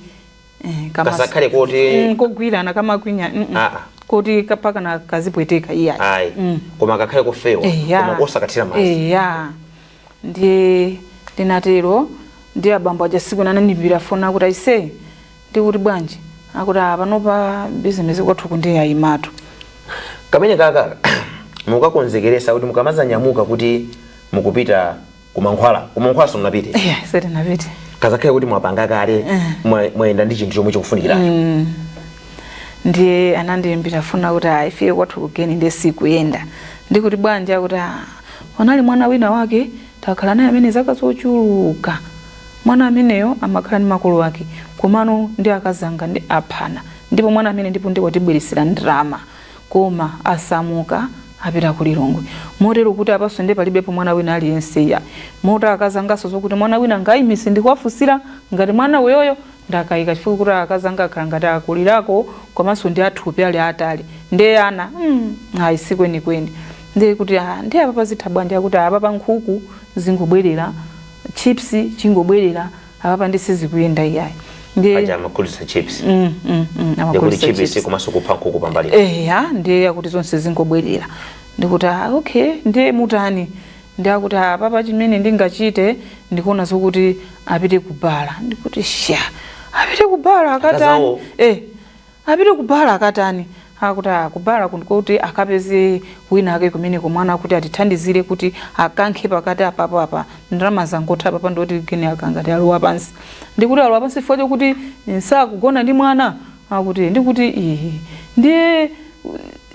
A: Kasakhale koti
B: Kogwirana kamakwinya.
A: Ah, ah.
B: Kuti kapaka na kazipweteka iyayi.
A: Ayi, koma kakhale kofewa.
B: Eya.
A: Koma osakathira madzi.
B: Eya, ndiye ndinatero. Ndiye abambo aja siku nanandimbira foni, akuti aise. Ndikuti bwanji? Akuti ah, panopa bizinesi kwathu kundiye ayimatu.
A: Kamene kaka mukakonzekeresa kuti mukamazanyamuka kuti mukupita kumankhwala, kumankhwala simunapite?
B: Eya, sitinapite.
A: Kazakhale kuti mwapanga kale, mwayenda ndi chinthu chomwe chikufunikiracho.
B: Ndiye anandiyimbira foni kuti ah, ifike kwathu kugeni ndiye sikuyenda. Ndikuti bwanji? Akuti ah, panali mwana wina wake takhala naye amene zaka zochuluka. Mwana ameneyo amakhala ndi makolo ake, komano ndi akazanga ndi aphana, ndipo mwana amene ndipo ndiwatibweresera ndalama, koma asamuka apita ku Lilongwe, motero kuti apaso ndi palibepo mwana wina aliyense ya moti akazangaso zokuti mwana wina ngayimise ndikuwafusira ngati mwana uyoyo ndakayika, chifukwa kuti akazanga akhala ngati akulirako, komanso ndi athupi ali atali ndiye ana ayi, sikwenikweni. Ndiye kuti ah, ndiye apa pazitha bwanji? Akuti apa pa nkhuku zingobwerera, chips chingobwerera, apapa ndi sizikuyenda iyayi. Ndiye
A: Aja amakhulisa chips?
B: Mm.
A: Ndikuti
B: Amakulisa
A: chips
B: chips.
A: komanso kupha nkhuku pambali.
B: Eya, ndiye akuti zonse zingobwerera. Ndikuti ah, okay, ndiye mutani? Ndiye akuti ah, papa chimene ndingachite ndikuona zokuti apite kubala. Ndikuti sha, apite kubala akatani?
A: Akazawo.
B: Eh, apite kubala akatani? Akuti ah, kubala kuti akapeze wina ake kumeneko mwana kuti atithandizire kuti akankhe pakati apapo, apa ndalama zangotha papa, ndoti gene akangati alowa pansi. Ndikuti alowa pansi chifukwa chokuti nsakugona ndi mwana? Akuti ndikuti ihi, ndiye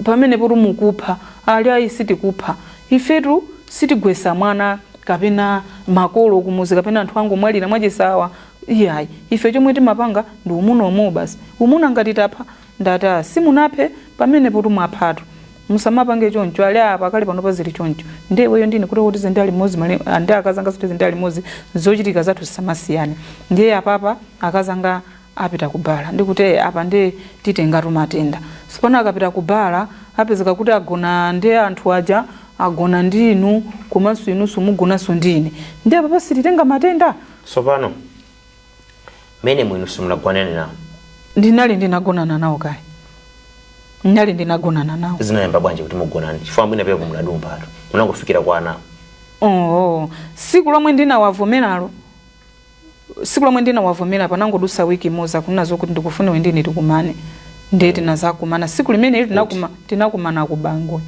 B: pamenepo mukupha ali? Ayi, sitikupha ifetu, sitigwesa mwana kapena makolo kumuzi kapena anthu angomwalira mwachisawa iyayi. Ife chomwe timapanga ndi umuna omwewo basi, umuna ngati tapha. Ndati ah, simunaphe pamenepo, tumwaphatu, musamapange choncho. Ali apa kale pano pazili choncho. Ndiye iweyo ndine kuti kuti zende limodzi mali ndi akazanga zoti zende limodzi, zochitika zathu zisamasiyane. Ndiye apapa akazanga apita kubala, ndikuti eh, apa ndiye titengatu matenda sipano. Akapita kubala apezeka kuti agona ndi anthu aja, agona ndi inu, komanso inunso mugonanso ndi ine, ndiye apapa sititenga matenda?
A: Tsopano mene mwinu simunagwanane nawo?
B: Ndinali ndinagonana nawo kale, ndinali ndinagonana nawo.
A: Zinayamba bwanji kuti mugonane? Chifukwa mwina pepo munadumpatu, munangofikira kwa anawo.
B: Oh, siku lomwe ndinawavomeralo, siku lomwe ndinawavomera panangodusa wiki imodzi akunena zokuti ndikufuna ndine tikumane. Ndiye tinazakumana siku limene tinakumana ku Bangwe,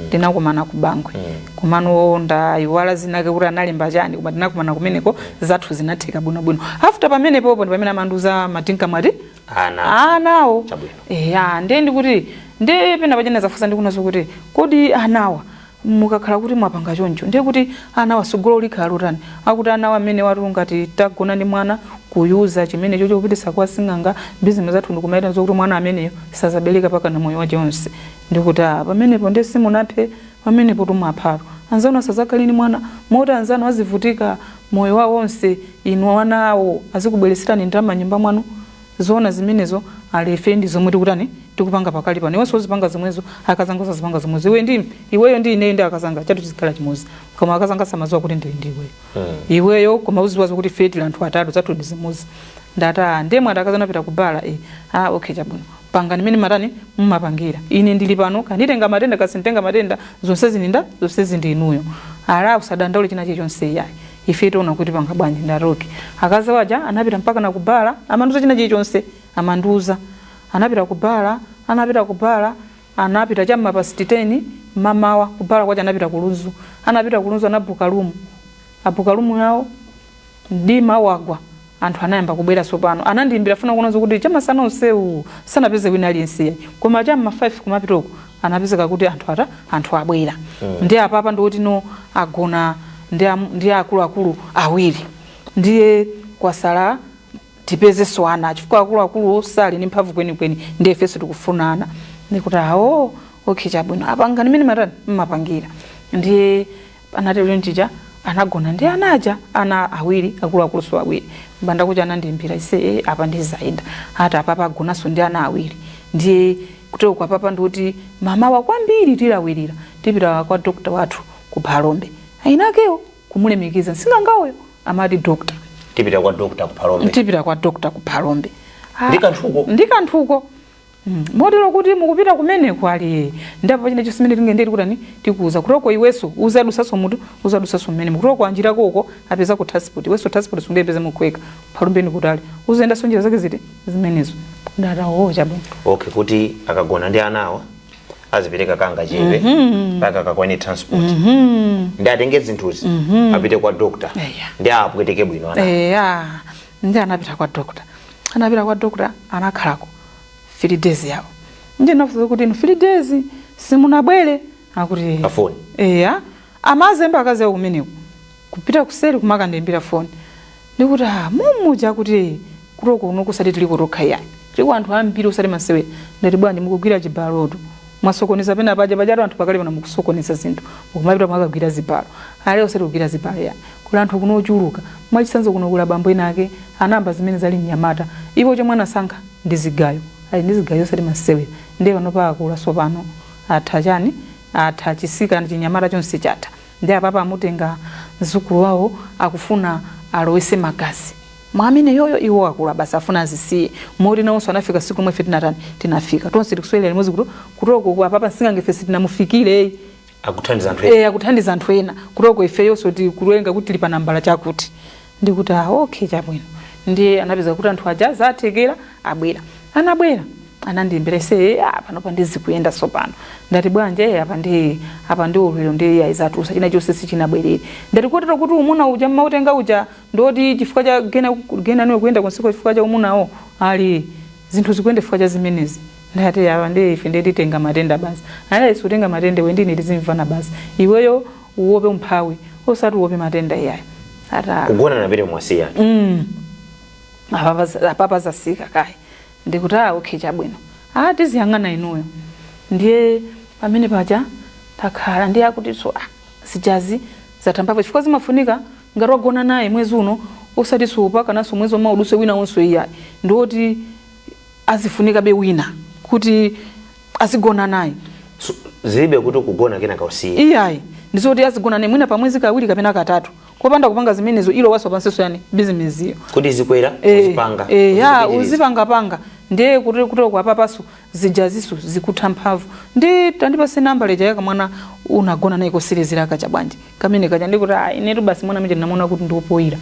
B: tinakumana ku Bangwe. Kumano ndayiwala zinake kuti analemba chani, koma tinakumana kumeneko, zathu zinatheka bwinobwino. After pamenepopo ndi pamene amandiuza matinka mwati
A: ana.
B: Anawo.
A: Chabwino.
B: Eya, ndiye ndikuti ndiye pena pachena zafunsa ndikunazo kuti kodi anawa mukakhala kuti mwapanga choncho ndiye kuti anawa sogolo likhala lotani? Akuti anawa amene watu ngati tagona ndi mwana kuyuza chimene chocho kupitisa kwa sing'anga, bizinesi zathu ndikumaita zokuti mwana ameneyo sazabereka paka na moyo wache onse. Ndikuti ah, pamenepo ndiye simunaphe pamenepo, tumwaphatu. Anzanu asazakhale ndi mwana moti anzanu azivutika moyo wawo onse, inu ana awo azikubwereserani ndalama nyumba mwanu. Zoona zimenezo? Ali ife ndi zomwe tikutani, tikupanga pakali pano. Iwenso uzipanga zomwezo, akazanga usazipanga zomwezo. Iwe ndi iweyo ndi ineyo ndi akazanga chathu chizikhala chimodzi, koma akazanga samadziwa kuti ndili ndi iweyo. Iweyo koma uziwa kuti ife tili anthu atatu, zathu ndi zimodzi. Ndati, "Ah, ndiye mwati akazana apita kubala?" Eh. "Ah, okay, chabwino, pangani mmene matani mumapangira. Ine ndili pano, kanditenga matenda kasinditenga matenda, zonse zininda zonse zindi inuyo." Ala, usadandaule china chilichonse yayi, ife tiona kuti panga bwanji. Ndati, "Okay." Akazi waja anapita mpaka na kubala, amandiuza china chilichonse, amandiuza. Anapita kubala, anapita kubala, anapita chamma past 10 mamawa. Kubala kwacha anapita kulunzu, anapita kulunzu, anabuka room, abuka room yawo. Mdima wagwa, anthu anayamba kubwera. Sopano anandiyimbira funa kuona kuti chamasana onsewu sanapeze wina aliyense, koma chamma 5 kumapitoko anapezeka kuti anthu ata anthu abwera. Ndi apapa ndikuti no, agona ndi akuluakulu awiri, ndiye kwasala tipezenso ana, chifukwa akuluakulu sali ndi mphamvu kwenikweni, ndiye ifenso tikufuna ana. Ndikuti, "Awo, okay, chabwino, apangani mmene matani mmapangira." Ndiye anatero nchija, anagona ndi anaja, ana awiri, akuluakulu so awiri. Mbanda kucha anandiyimbira ise, apa ndizayenda ati apapa agonanso ndi ana awiri. Ndiye kutero kwa papa ndikuti mamawa kwambiri tilawirira tipita kwa dokta wathu ku Phalombe, ainakewo kumulemekeza msingangawoyo amati dokta.
A: Tipita kwa dokta ku Phalombe?
B: Tipita kwa dokta ku Phalombe. Ah,
A: Ndi kanthuko?
B: Ndi kanthuko. Motero kuti mukupita kumeneko ali ndapo chine chonse chimene tingenderi kutani tikuuza kutoko. Iwenso uzadusaso mutu, uzadusaso mmene mukutoko anjira koko apeza ku transport. Iwenso transport sungayipeze mukweka, Phalombeni kutali, uzayendanso njira zake ziti zimenezo. Ndatawo, chabwino.
A: Okay, kuti akagona ndi anawa azipereka kanga chepe mpaka kakwane transport, ndi atenge zinthuzi apite kwa doctor.
B: Eya.
A: Ndi apweteke bwino ana.
B: Eya, ndi anapita kwa doctor, anapita kwa doctor, anakhalako 3 days yawo. Ndi nafuza kuti, "Inu, 3 days simunabwere?" Akuti
A: Pa phone?
B: Eya, amazemba akazi awo kumeneko kupita kuseri kumakandiimbira foni. Ndikuti, "Ah, mumuja kuti kutoko kuno kusati tiliko tokha yayi, tiliko anthu ambiri usati masewera." Ndati, "Bwanji mukugwira chibalotu? Mwasokoneza pena paja pajatu anthu pakali pano mukusokoneza zinthu, mukumapita mwakagwira zibalo." Ale, usati kugwira zibalo yayi, kuli anthu kuno ochuluka. Mwachitsanzo kuno kula bambo ena ake anamba zimene zali mnyamata, iwo chomwe anasankha ndi zigayo, ali ndi zigayo osati masewera. Ndiye pano paakula sopano, atha chani, atha chisika, chinyamata chonse chatha. Ndi apapa amutenga mzukulu wawo, akufuna alowese magazi mwa amene yoyo. Iwo akula basi, afuna azisiye. Moti nawonso anafika siku lomwe ife tinatani, tinafika tonse tikuswelera limodzi kuti kutoko apapa singange ife sitinamufikire.
A: Akuthandiza anthu ena.
B: Eh, akuthandiza anthu ena kutoko, ifeyonso tikulenga kuti tili pa nambala chakuti. Ndikuti, "Ah, okay, chabwino." Ndiye anapeza kuti anthu aja zathekera, abwera. Anabwera, anandiyimbira ise, "Ah, panopa ndizikuyenda sopano." Ndati, "Bwanji?" "Eh, apa ndi ulwiro ndi ayizatulusa china chonse sichinabwerere." Ndati, "Kotero kuti umuna uja mmautenga uja ndoti chifukwa cha gena gena niwe kuyenda konseko chifukwa cha umunawo?" Ali, "Zinthu zikuyenda chifukwa cha zimenezi." Ndati, "Apa ndi ife ndiye titenga matenda basi." "Ayi, sutenga matenda iwe ndine tizimvana basi. Iweyo uwope umphawi, osati uwope matenda iyayi." Ata
A: Kugona napite mwasiya?
B: Apapa zasika kayi. Ndikuti, "Ah, okay, chabwino, ah, tiziyang'ana inuyo." Ndiye pamene paja takhala, ndiye akutinso, ah, zijazi zatambapo chifukwa zimafunika ngati wagona naye mwezi uno, osati supakananso mwezi omwe uduse wina wonso iyayi, ndiwoti azifunika be wina kuti azigona naye.
A: So, zilibe kuti kugona kena kausiye?
B: Iyayi, ndizoti azigona naye mwina pa mwezi kawiri kapena katatu. Kopanda kupanga zimenezo ilo waso pansenso yani bizinesiyo.
A: Kuti zikwera uzipanga
B: ya.
A: Uzipitiriza.
B: Uzipangapanga. Ndiye kuti kutoko apapaso zijaziso zikutha mphamvu. Ndi tandipase namba leja yaka mwana unagona naye kosirizira kacha bwanji kamene kacha. Ndikuti, "Ah, inetu basi mwana amene ndinamuona kuti ndiopoyira,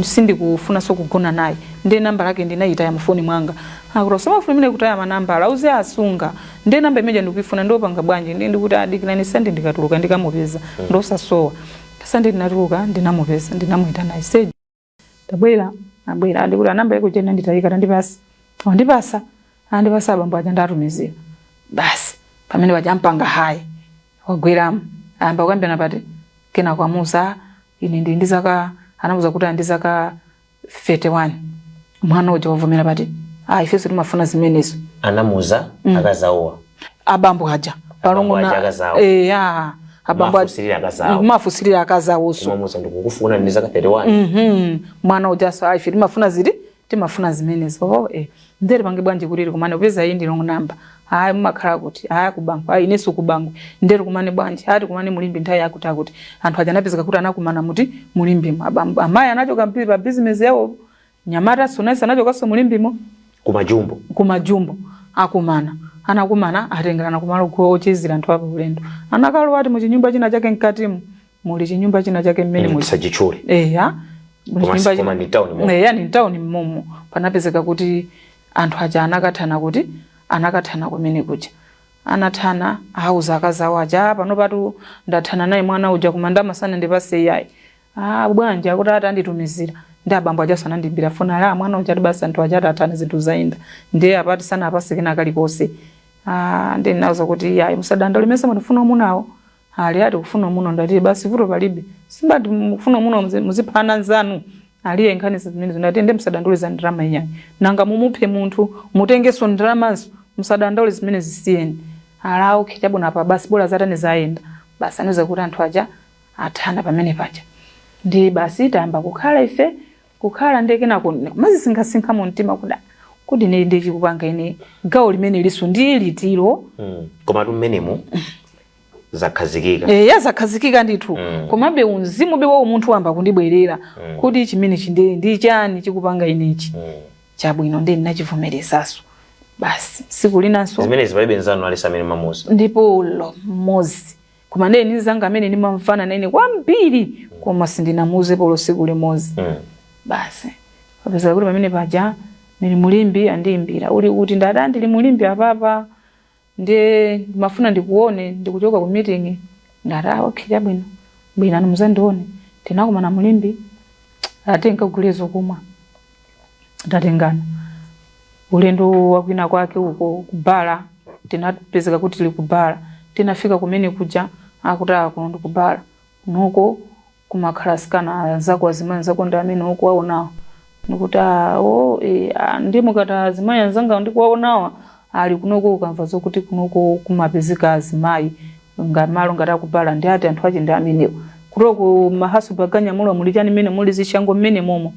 B: sindikufunanso kugona naye." Ndiye namba lake ndinayitaya mufoni mwanga. Akuti, "Usamafuna imene kutaya manambala, auze asunga." Ndiye namba imeja ndikuifuna, ndiopanga bwanji? Ndiye ndikuti, "Adikirani Sande, ndikatuluka ndikamupeza." Ndosasowa Sande ndinatuluka, ndinamupeza, ndinamuyitana ise, "Tabwera." Abwera, ndikuti, "Anamba yako chena nditayika, tandipasa." Andipasa, andipasa abambo aja, ndatumizira basi. Pamene paja ampanga hayi, wagweramo, ayamba kukambirana pati kena kwamuza, "Ine ndili ndi zaka," anamuza kuti ndi zaka 31. Mwana uja wavomera pati, "Ah, ifenso timafuna zimenezo."
A: Anamuza akazawowa?
B: Abambo aja.
A: Abambo aja akazawo.
B: Eh, ya, abambo aja.
A: Mafusilira akazawo.
B: Mafusilira akazawonso.
A: Kumamuza, "Ndikukufuna, ndi zaka 31."
B: Mwana uja so, "Ife timafuna ziti, Timafuna zimenezo. Oh, eh. Ndiye tipange bwanji kuti tikumane? Upeza iyi ndi wrong number. Hayi, mumakhala kuti? Hayi, kubango. Hayi, inenso kubango. Ndiye tikumane bwanji? Hayi, tikumane mulimbi nthawi yakuti akuti. Anthu aja anapezeka kuti anakumana muti mulimbimo. Abambo amayi anachoka pa business yawo, nyamata sunayesa anachokanso mulimbimo.
A: Kumajumbo.
B: Kumajumbo akumana, anakumana, atengerana kumalo ochezera anthu apo ulendo. Anakalowa ati muchinyumba china chake, mkatimu muli chinyumba china chake mmene muli.
A: Tisachitchule.
B: Eya, muli
A: Koma
B: chinyumba
A: koma ndi town mo.
B: Eya, ni town mmomo. Panapezeka kuti anthu aja anakathana, kuti anakathana kumene kuja. Anathana, auza akazi awo aja, "Ah, pano patu ndathana naye mwana uja, koma ndamasana ndipase iyayi." Ah, bwanji? Akuti ati anditumizira. Ndi abambo aja sanandimbira foni, ala mwana uja ati basi anthu aja atathana, zinthu zayenda, ndiye apati sanapase kena kalikonse. Ah, ndi ndinauza kuti iyayi, musadandaule, mese mukufuna umunawo? Ali ati kufuna umuno. Ndati basi, vuto palibe, simbati mukufuna umuno muziphana nzanu aliye nkhani zimenezo. Ndati ndi musadandaule za ndalama iyayi, nanga mumuphe munthu mutengenso ndalamanso? Musadandaule, zimene zisiyeni. Ala, okay, chabwino, apa basi bola zatani zayenda. Basi anaweza kuti anthu aja athana pamene paja, ndi basi tayamba kukhala ife, kukhala. Ndiye kenako mazisinkhasinkha mu mtima kuda kuti ine ndichikupanga ine gawo limene liso ndi litiro.
A: Komatu mmenemu zakhazikika.
B: Eh, yazakhazikika ndithu. Komabe unzimu be wa umunthu wamba kundibwerera kuti chimene chinde ndi chani chikupanga inechi. Chabwino, ndi ndinachivomerezaso basi. Siku linanso
A: Zimenezi palibe nzanu alisi amene mamuza?
B: Ndipo lo mmodzi, koma ndiye nzanga amene ndimamvana nene kwambiri, koma sindinamuuze polo siku limodzi. Basi papezeka kuti pamene paja ndili mulimbi, andiyimbira, "Uli kuti?" Ndati, "Ah, ndili mulimbi apapa, ndiye ndimafuna ndikuone, ndikuchoka ku meeting." Ndati, "Ah, okay, chabwino, bwino muzandione." Tinakumana mulimbi, ati nkagule zokumwa, tatengana ulendo wakwina kwake uko kubala. Tinapezeka kuti tili kubala. Tinafika kumene kuja, akuti, "Ah, kuno ndikubala, kunoko kumakhala asikana anzako, azimayi anzako ndi amene ukuwaonawa." Ndikuti, "Ah, oh, eh, ah, ndi mukati azimayi anzanga ndikuwaonawa ali kunoko?" Ukamva zokuti kunoko kumapezeka azimayi ngamalo ngati akubala, ndi ati anthu ache ndi amenewo. Kutoko mahasu pakanyamula muli chani mmene muli zishango mmene momo,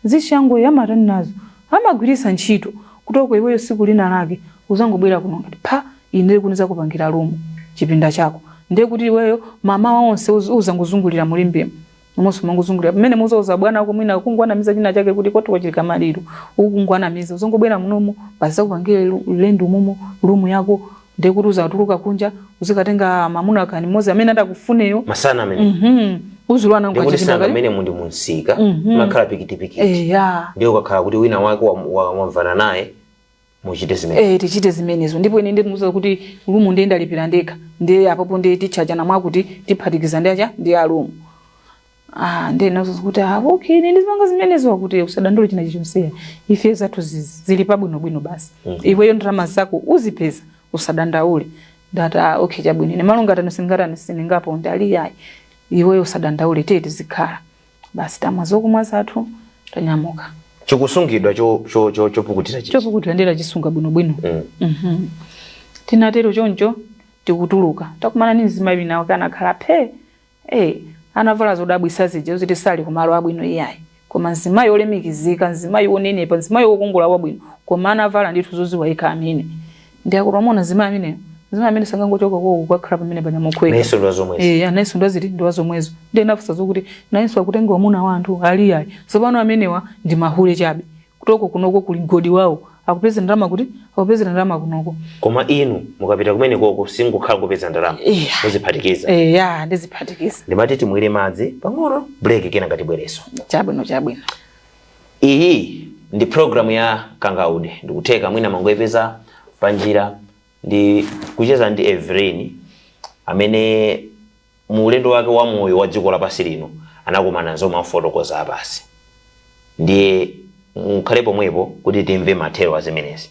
B: zishango amatani nazo? Amagwirisa ntchito. Kutoko iweyo siku lina lake uzangobwera kuno ngati pha, ine kuniza kupangira room, chipinda chako. Ndiye kuti iweyo mama onse uzangozungulira mulimbimo umonso, mangozungulira pamene muzauza bwana wako, mwina kungwanamiza china chake kuti kwathu kwachitika maliro, ukungwanamiza, uzangobwera munomo basi, zakupangire lendo mumo room yako. Ndiye kuti uzatuluka kunja uzikatenga mamuna kani mmodzi amene atakufuneyo.
A: Masana amene
B: Uzulwana.
A: Ndikuti sanga mmene mundi munsika makhala pikitipikiti.
B: Eya.
A: Ndiye ukakhala kuti wina wake wamvana naye, muchite zimene.
B: Eh, tichite zimenezo. Ndipo ine ndimuuza kuti room ndiye ndalipira ndekha, ndiye apopo ndiye tichajana mwakuti tiphatikiza ndi acha ndi a room. Ah, ndiye nazo kuti, ah, okay, ine ndizipanga zimenezo. Kuti usadandaule china chilichonse, ife zathu zili pabwinobwino basi. Iweyo ndalama zako uzipeza, usadandaule. Ndati, "Ah, okay, chabwino, ine malo ngatani singatani siningapo." Ndali yayi, iweyo usadandaule, tiye tizikhala basi. Tamwa zokumwa zathu, tanyamuka.
A: Chikusungidwa chopukutira chichi?
B: Chopukutira ndera chisunga bwinobwino. Tinatero choncho, tikutuluka takumana ni mzimayi wina wake anakhala phe. Eh, anavala zodabwisa zija zoti sali kumalo abwino iyayi, koma mzimayi olemikizika, mzimayi wonenepa, mzimayi wokongola wabwino, koma anavala ndithu zoziwa yekha amene. Ndi akuti amona mzimayi amene, mzimayi amene sangangochoka koko kukakhala pamene panyamukhweka.
A: Nayenso ndi wazomwezo.
B: Eh, anayenso ndwaziti ndi wazomwezo. Ndiye nafusa zokuti nayenso akutenga wamuna wa anthu ali ayi. Tsopano amenewa ndi mahule chabe. Kutoko kunoko kuli mgodi wawo, akupeza ndalama, kuti akupezera ndalama kunoko.
A: Koma inu mukapita kumene koko singokhala kupeza ndalama?
B: Iya.
A: Muziphatikiza?
B: Eh, ya, ndiziphatikiza.
A: Ndimati timwire madzi pang'ono, break, kena ngatibwereso.
B: Chabwino, chabwino.
A: Iyi ndi programu ya Kangaude. Ndikutheka mwina mangoyipeza panjira. Ndi kucheza ndi Evelyn amene mu ulendo wake wa moyo wa dziko lapansi lino anakumana nazo mafotokoza apasi. Ndiye mukhale pomwepo kuti timve mathero a zimenezi.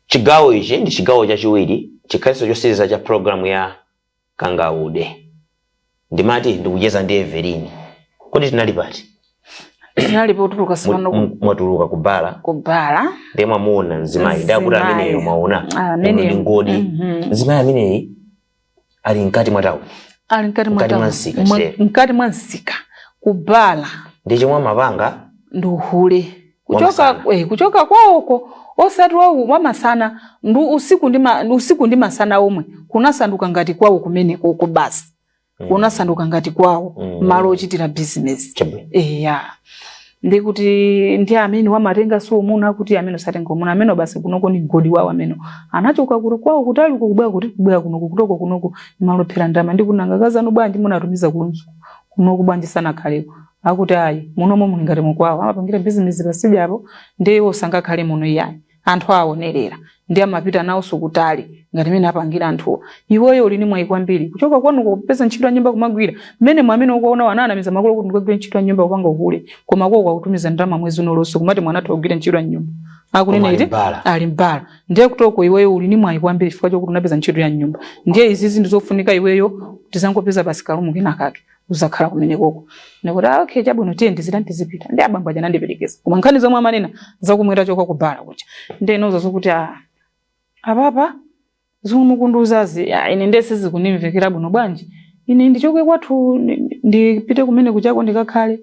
A: Chigawo ichi ndi chigawo chachiwiri, chikhaliso chosiriza cha programu ya Kangaude. Ndimati ndikucheza ndi Evelyn. Kodi tinali pati?
B: Tinali potuluka sipano.
A: Mwatuluka kubala.
B: Kubala.
A: Ndiye mwamuona mzimayi, ndakuti
B: Mzimayi.
A: ameneyo mwaona
B: Ameneyo.
A: uno ndi ngodi. Mzimayi ameneyi ali mkati mwa town.
B: Ali mkati mwa
A: Mkati mwa
B: town.
A: msika, chitero.
B: Mkati mwa msika kubala.
A: Ndi chomwe amapanga
B: ndi uhule kuchoka,
A: Wamasana.
B: Kuchoka kwawoko osati wamasana ndi usiku ndi usiku ndi masana omwe kunasanduka ngati kwawo kumeneko uko basi. Kunasanduka ngati kwawo malo ochitira business.
A: Chabwino.
B: Eya, ndikuti ndi amene wamatenga so umuna kuti amene usatenga umuna amene basi kunoko ni godi wawo amene anachoka kuti kwawo kutali uko kubwera kuti kubwera kunoko kutoko kunoko malophera ndama ndikunanga kazanu bwanji munatumiza kulunzu kunoko bwanji sanakhaleko akuti ayi munomo muli ngati mukwawo amapangira business pasijapo ndiye iwo sangakhale muno iyayi anthu aonerera ndi amapita nawonso kutali ngati mene apangira anthuwo. Iweyo uli ni mwayi kwambiri kuchoka kwanu kupeza ntchito ya nyumba kumagwira mmene mwamene ukuona wananamiza makolo kuti ndikagwire ntchito ya nyumba kupanga uhule koma kwawo kwakutumiza ndalama mwezi unolonso kumati mwana athu akugwira ntchito ya nyumba akunena
A: Koma ali
B: iti
A: mbala.
B: Ali mbala ndiye kutoko iweyo uli ni mwayi kwambiri chifukwa chokuti unapeza ntchito ya nyumba ndiye izizi ndizofunika iweyo tizangopeza basi kalumu kena kake uzakhala kumenekoko. Ndikuti ah, okay chabwino tiye ndizita ndizipita ndi abambo aja anandiperekeza koma nkhani zomwe amanena zakumwera choka kubala kuja ndiye inoza zokuti ah, apapa zomwe mukundiuzazi ah, ine ndiye sizikunimvekera bwino bwanji ine ndichoke kwathu ndipite kumene kuchako ndikakhale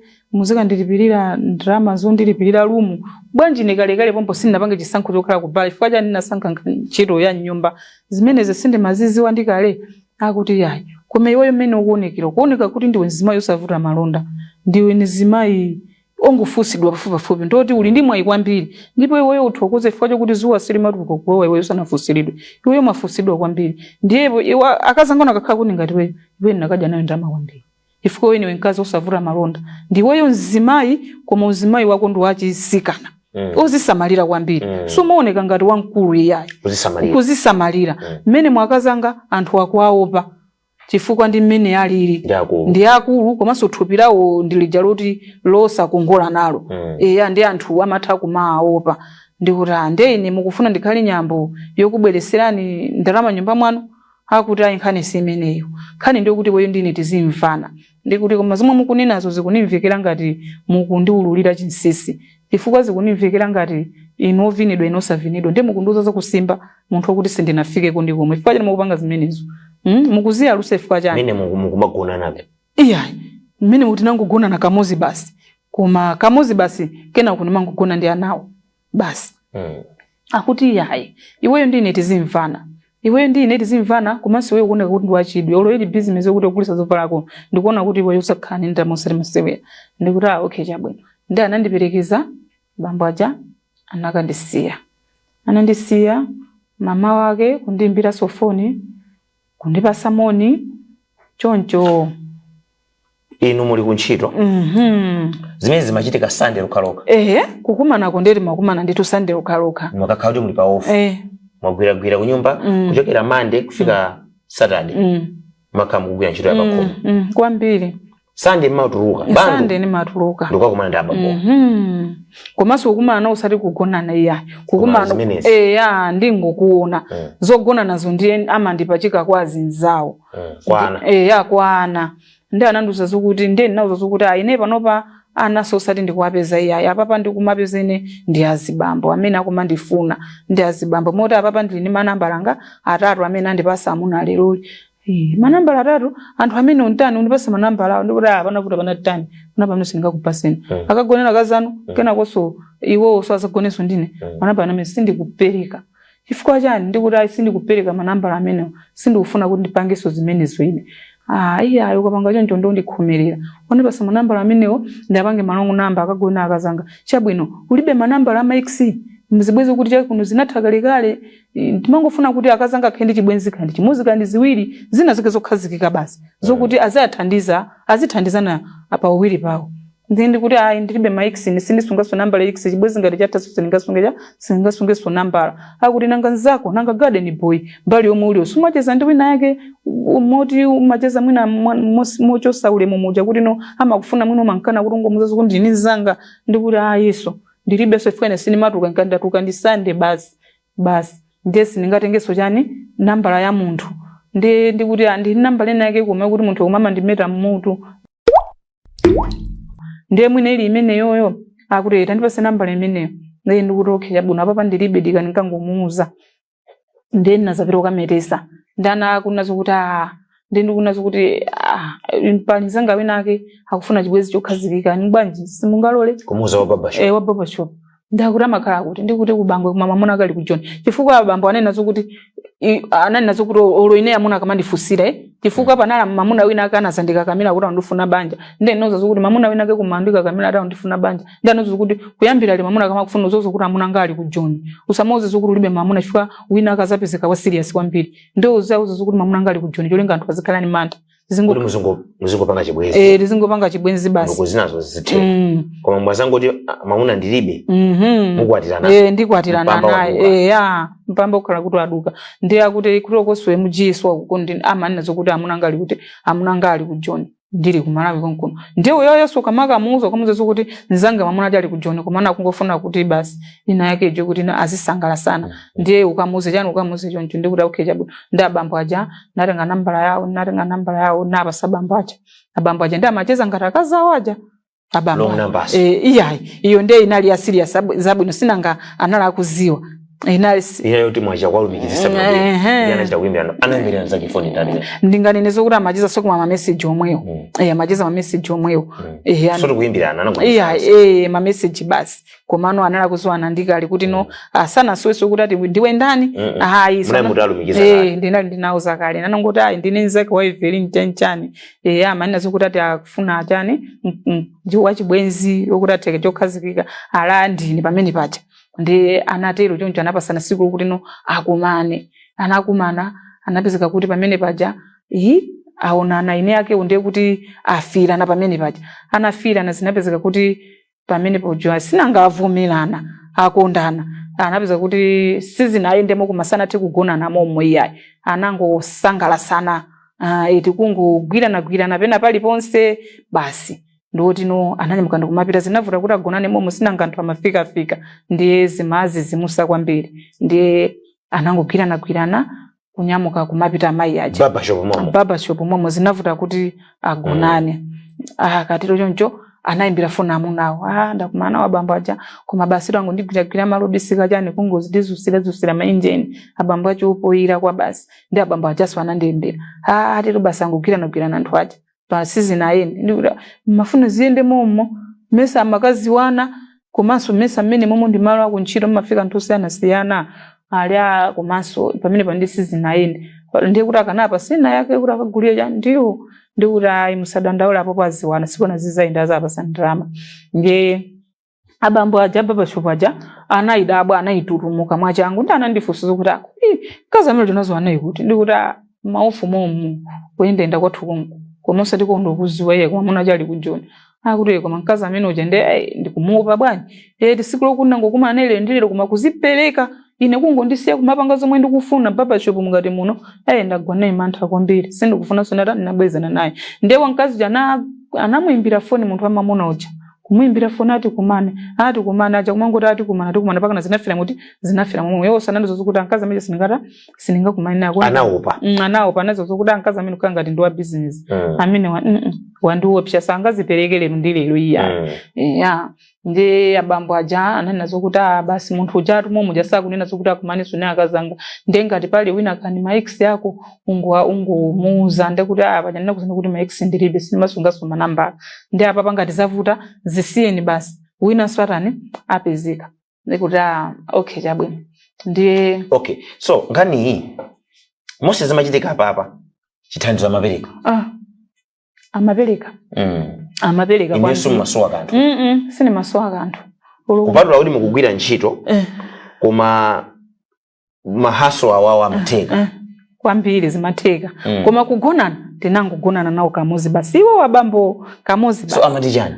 B: muzikandilipirira ndalama zondilipirira lumu bwanji ine kalekale pompo sindinapange chisankho chokhala kubala chifukwa chani ndinasankha ntchito ya nyumba zimenezi sindimaziziwa ndikale akuti yayi koma iweyo mmene ukuonekera kuoneka kuti ndiwe mzimayi osavuta malonda ndiwe mzimayi ongofusidwa pafupipafupi ndoti uli ndi mwayi kwambiri ndipo iweyo uthokoze chifukwa chokuti zuwa silimatuluka kulowa iweyo usanafusiridwe iweyo umafusidwa kwambiri ndiye iwe akazangona akakhala kuti ngati iweyo iwe ndinakadya nayo ndalama kwambiri chifukwa iwe ndiwe mkazi osavuta malonda ndiweyo mzimayi koma uzimayi wako ndi wachisikana ozisamalira kwambiri sumaoneka ngati wamkulu iyayi
A: Kuzisamalira.
B: Kuzisamalira. Mmene mwakazanga anthu akuwaopa chifukwa ndi mmene alili
A: Ndi akulu.
B: Ndi akulu komanso thupi lawo ndi lija loti losakongola nalo. Eya ndi anthu amatha kumaopa ndikuti ah, nde ine mukufuna ndikhale nyambo yokubwereserani ndalama nyumba mwanu akuti ayi nkhani si imeneyo nkhani ndiyo kuti iweyo ndine tizimvana ndikuti koma zomwe mukunenazo zikunimvekera ngati mukundiwululira chinsinsi chifukwa zikunimvekera ngati inu ovinidwa ine osavinidwa ndiye mukundiuza zakusimba munthu wokuti sindinafikeko ndi komwe chifukwa chani mukupanga zimenezo Mukuziyalusa chifukwa chani
A: Mmene mukumagona nabe.
B: Iyayi mmene mukuti nangogonana kamozi basi koma kamozi basi kenako ndimangogona ndi anawo basi. Akuti iyayi iweyo ndi ine tizimvana iweyo ndi ine tizimvana komanso iweyo ukuoneka kuti ndi wachidwi olo ili business yokuti ogulitsa zovalako ndikuona kuti iweyo usakhala ndi ndalama osati masewera ndikuti ah okay chabwino ndi anandiperekeza bambo aja anakandisiya anandisiya mama wake kundiimbiranso foni kundipasa moni choncho.
A: Inu muli kuntchito. Zimene zimachitika Sunday lokhalokha.
B: Ehe kukumanako ndeti makumana ndithu Sunday lokhalokha.
A: Mwakakhala kuti muli pa off. Mwagwiragwira kunyumba kuchokera Monday kufika Saturday. Makhala mukugwira ntchito ya pakhomo.
B: Kwambiri.
A: Sunday mmatuluka. Bando.
B: Sunday nimatuluka.
A: Ndikukakumana ndi abambo.
B: Komanso kukumana usati kugonana iyayi. Kukumana
A: zimenezi.
B: Eya ndingokuona. Zogona nazo ndiye amandipachika kwa azinzawo.
A: Kwana.
B: Eya kwana. Ndi anandiuza zokuti ndiye ndinauza zokuti ah ine panopa anaso osati ndikuwapeza iyayi apapa ndikumapeza ine ndi azibambo amene akumandifuna ndi azibambo moti apapa ndili ndi manambala anga atatu amene andipasa amuna leroli. Manambala atatu anthu amene untani undipasa manambala awo ndikuti ah panavuta panatani panapano sindingakupaseni. Akagonera kazanu kenakonso iwowo so azagonenso ndine manambala amene sindikupereka. Chifukwa chani ndikuti ayi sindikupereka manambala amenewo sindikufuna kuti ndipangenso zimenezo ine. Ah, iya ukapanga choncho ndo ndikhomerera wandipasa manambala amenewo ndapange malongo namba akagona akazanga chabwino ulibe manambala ama ex mzibwezi kuti chakuno zinatha kalekale ndimangofuna kuti akazanga akhale ndi chibwenzi kandi chimodzi kandi ziwiri zina zake zokhazikika basi zokuti aziyathandiza azithandizana pa uwiri pawo. Ndiye ndikuti ayi ndilibe ma ex ine sindisunganso nambala ex chibwenzi ngati chathaso sindingasunge cha sindingasungenso nambala akuti nanga nzako nanga garden boy mbali yomwe uliyo sumacheza ndi wina yake moti umacheza mwina mochosa ulemu muja kuti no amakufuna mwina umankana kuti ungomuzazo kuti ndini nzanga ndikuti ayiso ndilibenso chifukwa ine sindimatuluka nkandatuluka ndi Sunday basi basi. Ndiye sindingatengenso chani, nambala ya munthu. Ndiye ndikuti, ah, ndi nambala ina yake koma kuti munthu koma amandimeta mmutu, ndiye mwina ili imeneyoyo. Akuti, "Tandipase nambala imeneyo." Ndiye ndikuti, "Okay, chabwino, apapa ndilibe, dika ndinkangomuuza." Ndiye ndinazapita kukametesa ndana akunazo kuti, ah, ndiye ndikunazo kuti, ah, pali mzanga wina ake akufuna chibwezi chokhazikika, ni bwanji simungalole?
A: Kumuuza wa barber shop?
B: Eh, wa barber shop. Ndakuti amakhala kuti? Ndikuti kubangwe, koma mwamuna akali kujoni, chifukwa abambo anene nazo kuti anali nazo kuti olo ine amuna akamandifusira, eh, chifukwa panali mamuna wina ake anazandikakamira kuti andifuna banja. Ndiye ndinoza zokuti mamuna wina ake kumandikakamira ati andifuna banja. Ndiye anoza kuti kuyambira ali mamuna akamakufuna, uzozo kuti amuna anga ali kujoni, usamuuze zokuti ulibe mamuna, chifukwa wina akazapezeka wa serious kwambiri. Ndiye uzauza zokuti mamuna anga ali kujoni, cholinga anthu azikhala ni mantha.
A: Kuti muzingopanga chibwenzi.
B: Eh, tizingopanga chibwenzi basi.
A: Ndiko zinazo zitheka. Koma mwazangoti, "Ah, mamuna ndilibe," mukwatirana.
B: Eh, ndikwatirana
A: Mpamba
B: naye.
A: waduka.
B: Eh, ya mpamba ukhala kuti aduka. Ndiye akuti kutokoswe mujiswa kundi amanena zokuti amuna anga ali kuti, amuna anga ali ku Joni, ndili ku Malawi konkuno. Ndiye uyo Yesu kamaka amuuza, kamuuza zokuti nzanga mamuna ati ali ku Joni, koma akungofuna kuti basi ina yake ijo kuti na azisangala sana. Ndiye ukamuuze chani, ukamuuze choncho. Ndikuti, "Okay, chabwino." Ndi abambo aja natenga nambala yawo, natenga nambala yawo, napasa abambo aja. Abambo aja ndi amacheza ngati akazawo aja abambo.
A: Long numbers.
B: Eh, iyayi, iyo ndiye inali ya serious zabwino, sinanga anali akuziwa inali
A: Iye kuti mwacha kwalumikizisa.
B: Ehe.
A: Iye anachita kuimbirana, anayimbirana zake foni ndani?
B: Ndinganene zokuti amacheza so koma mameseji omwewo. Eh, amacheza mameseji omwewo. Eh,
A: Soti kuimbirana.
B: Iya, eh, mameseji basi, komano anali akuziwa anandikali kuti no asanasoweso kuti ati ndiwe ndani. Hayi.
A: Munali mutalumikiza
B: Eh,
A: kale.
B: ndinali ndinauza kale, nanongoti ayi, ndine nzake wa Evelyn chanchani. Eh, amanena zokuti ati akufuna achani, wachibwenzi wokuti atheke chokhazikika, ala ndine pamene paja. Ndi anatero choncho, anapasana siku kuti no akumane. Anakumana, anapezeka kuti pamene paja i aonana ine yake, ndiye kuti afirana pamene paja. Anafirana, zinapezeka kuti pamene pojo sinanga avomerana, akondana. Anapeza kuti sizinayendemo, koma sanathe kugonana momwe iyayi, anangosangalasana, iti kungogwirana gwirana pena paliponse basi. Ndoti no ananyamuka ndikumapita. Zinavuta kuti agonane momwe, sinanga anthu amafikafika, ndiye zimazi zimusa kwambiri. Ndiye anangogwirana gwirana, kunyamuka kumapita amayi aja.
A: Barber shop momo.
B: Barber shop momo, zinavuta kuti agonane. Ah, katero choncho anayimbira foni amunawo, "Ah, ndakumana nawo abambo aja, koma basi tango ndigwiragwira malo obisika chani, kungozidizusira zusira mainjeni." Abambo acho opoyira kwa basi. Ndi abambo ajaso anandiyimbira, "Ah, atero basi angogwirana gwirana anthu aja pa sizinayende." Ndikuti mafuna ziyende momo mesa amakaziwana, komanso mesa mmene momo ndi malo akuntchito, mumafika anthu osiyanasiyana ali a komanso pamene pa ndi sizinayende. Ndiye kuti akanapa sina yake kuti akagulire cha ndiwo. Ndikuti, "Ayi, musadandaule, apo paziwana sikona zizayenda, azapasa ndalama." Ndiye abambo aja barber shop aja anayidabwa, anayitutumuka mwachangu. Ndi anandifunsa kuti, "Akuti mkazi amene tinazo anayi kuti?" Ndikuti, "Ah, maufu momu kuyendayenda kwathu konko, koma usati kondo kuziwa iye, koma muna chali kujoni." Akuti, "Eh, koma mkazi amene uja ndi ndikumuopa bwanji. Eh, tsiku lokuna ngokumana naye ndilero, koma kuzipereka ine kungondisiya kumapanga zomwe ndikufuna barber shop mngati muno, eh, ndagwa naye mantha kwambiri, sindikufuna." Sonata ndinabwezana naye. Ndiye wamkazi uja anamuimbira foni munthu wamamuna uja, kumuimbira foni ati kumane, ati kumane, aja kumangoti ati kumana, ati kumana, pakana zinafira muti zinafira momwe. Iwo sanandizo kuti amkazi amene sindingata sindingakumane naye.
A: Anaopa.
B: Anaopa anazo zokuti amkazi amene kukhala ngati ndi wa business amene wa wandiopsa, sangazipereke lero ndi lero iya. Ya, ndi abambo aja ananena zokuti, "Ah, basi munthu uja atumo muja sakunena zokuti akumaneso ne akazanga, ndiye ngati pali wina kani ma ex yako ungomuuza." Ndekuti, "Ah, paja ndinakuuzani kuti ma ex ndilibe, sindimasungaso manambala. Ndi apa pangati zavuta zisiyeni basi, winanso atani apezeka." Ndikuti, "Ah, okay, chabwino." Ndiye
A: Okay, so nkhani iyi monse zimachitika apapa, chithandizo amapereka?
B: Ah, amapereka. Amapereka.
A: Inenso
B: kwambiri.
A: Mumasowa kanthu?
B: Sinimasowa kanthu.
A: Kupatula kuti mukugwira ntchito, koma mahaso awawo amatheka?
B: Eh, kwambiri, zimatheka. Koma kugonana tinangogonana nawo kamozi basi, iwo wabambo kamozi basi.
A: So amati chani?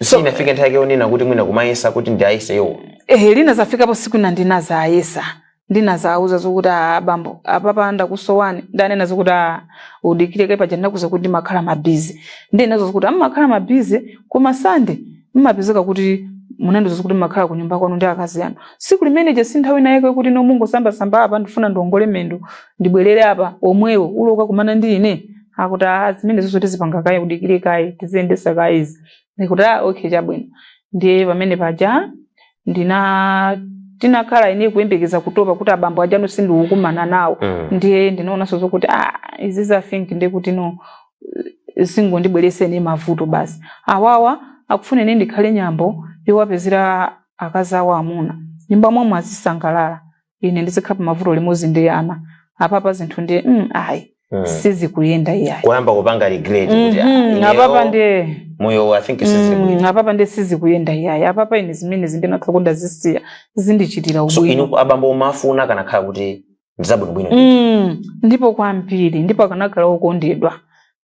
A: Sinafike nthawi yake yonena kuti mwina kumayesa kuti ndi ayese iwo?
B: Eh, lina zafikapo siku ina ndinazayesa, ndinazauza zokuti, "Ah, bambo, apapa ndakusowani." Ndanena zokuti, "Ah, udikire kai, paja ndinakuza kuti ndimakhala ma busy." Ndinazo zokuti ammakhala ma busy, koma Sande mmapezeka kuti Munandiuza kuti makhala kunyumba kwanu ndi akazi anu. Siku limeneje si nthawi inayake kuti no mungosambasamba apa, ndifuna ndiongole mendo, ndibwerere apa, omwewo uloka kumana ndi ine. Akuti, "Ah, zimene zonso tizipanga kaye, udikire kaye, tiziyendesa kaye izi." Ndikuti, "Ah, okay, chabwino." Ndiye pamene paja tinakhala ine kuyembekeza, kutopa kuti abambo ajano sindikukumana nawo. Ndiye ndinaonanso zokuti, ah, izi za think ndikuti no, zingondibwereseni mavuto basi. Awawa akufuna ine ndikhale nyambo yowapezera akazi awo amuna, nyumba momwe azisangalala, ine ndizikhala pa mavuto limodzi ndi ana. Apapa zinthu ndi ayi, sizikuyenda iyayi.
A: Kuyamba kupanga regret kuti, ah,
B: apapa
A: ineyo
B: ndi
A: moyo, I think sizili bwino.
B: Apapa ndi sizikuyenda iyayi. Apapa ine zimene zindinakhala kundazisiya, zindichitira
A: So
B: ubwino.
A: inu abambo umafuna kanakhala kuti ndizabwinobwino?
B: Ndipo kwambiri, ndipo akanakhala okondedwa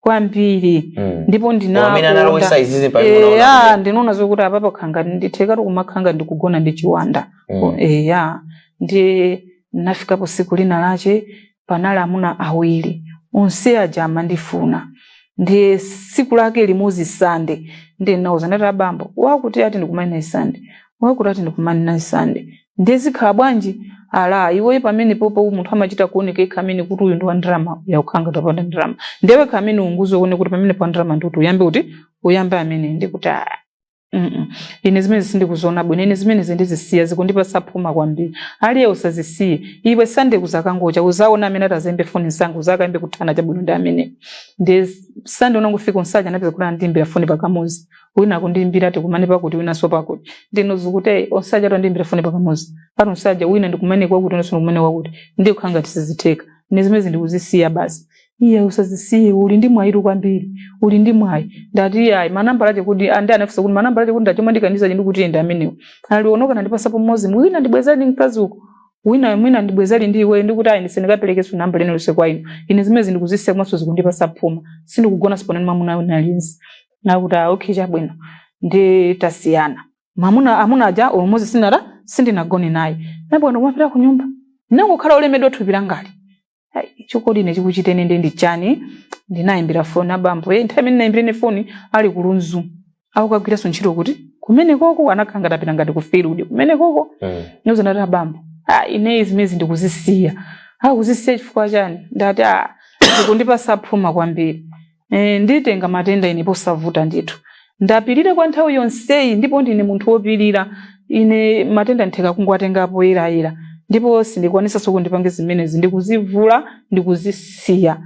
B: kwambiri. Ndipo
A: Koma amene
B: ndinakonda.
A: analowesa izizi pamene
B: Eya.
A: unaona
B: Ndinaona zokuti apapa khanga ndithekatu kumakhanga ndikugona ndi chiwanda. Eya, ndi nafikapo siku lina lache panali amuna awiri, onse aja amandifuna. Ndi siku lake limodzi, Sande, ndi nauza, ndati, "Abambo, wakuti ati ndikumane naye Sande, wakuti ati ndikumane naye Sande, ndiye zikhala bwanji?" "Ala iwe, pamene popo munthu amachita kuoneka yekha amene kuti uyu ndi wa ndalama, yakukhanga tapanda ndalama, ndiye wekha amene unguzo uone kuti pamene pa ndalama ndikuti uyambe, kuti uyambe amene." Ndikuti, "Ah, Ine zimene sindikuziona bwino, ine zimene ndizisiya, zikundipasa phuma kwambiri." "Aliye, usazisiye iwe. Sande kuzakangocha uzaona amene atazembe foni msanga, uzakayambe kuthana chabwino ndi amene." Ndi Sande unangofika unsaja anapeza kuti andiyimbira foni pakamuzi. Wina akundiyimbira ati kumane pakuti, winanso pakuti. Ndinozukuti onsaja atandiyimbira foni pakamuzi pati onsaja, wina ndikumane kwakuti, winanso ndikumane kwakuti. Ndiye kukhanga tisizitheka, ine zimene ndikuzisiya basi. "Iye, usazisiye, uli ndi mwayitu kwambiri, uli ndi mwayi." Ndati, "Iyayi, manambala ache kuti andi anafunsa kuti manambala ache kuti ndachomwe ndikaniza ndikuti ende amenewo alionoka nandipasapo mmodzi, wina ndibwezani mkazi uko, wina mwina ndibwezali ndi iwe." Ndikuti, "Ayi, ndisindikaperekeso namba lene lonse kwa inu. Ine zimene ndikuzisiya, komanso zikundipasa phuma, sindikugona siponani mwamuna wina aliyense." Nakuti, "Ah, okay, chabwino." Ndi tasiyana mamuna amuna aja olumodzi sinara sindinagone naye. Nabwino kumapita ku nyumba nangokhala olemedwa thupi langali. Ai, chikodi ine chikuchitene ndi chani? Ndinayimbira foni abambo. Nthawi imene ndinayimbirene foni ali kulunzu akukagwiranso ntchito kuti kumene koko anakhala ngati apita ngati ku field kumene koko. Nyuza ndati, "Abambo, ah, ineyi zimezi ndikuzisiya." "Ah, kuzisiya chifukwa chani?" Ndati, "Ah, zikundipasa phuma kwambiri. Nditenga matenda ine posavuta ndithu. Ndapirira kwa nthawi yonseyi, ndipo ndine munthu wopirira. Ine matenda ntheka kungowatengapo yerayera, ndipo sindikwanisanso kundipange zimenezi. Ndikuzivula, ndikuzisiya.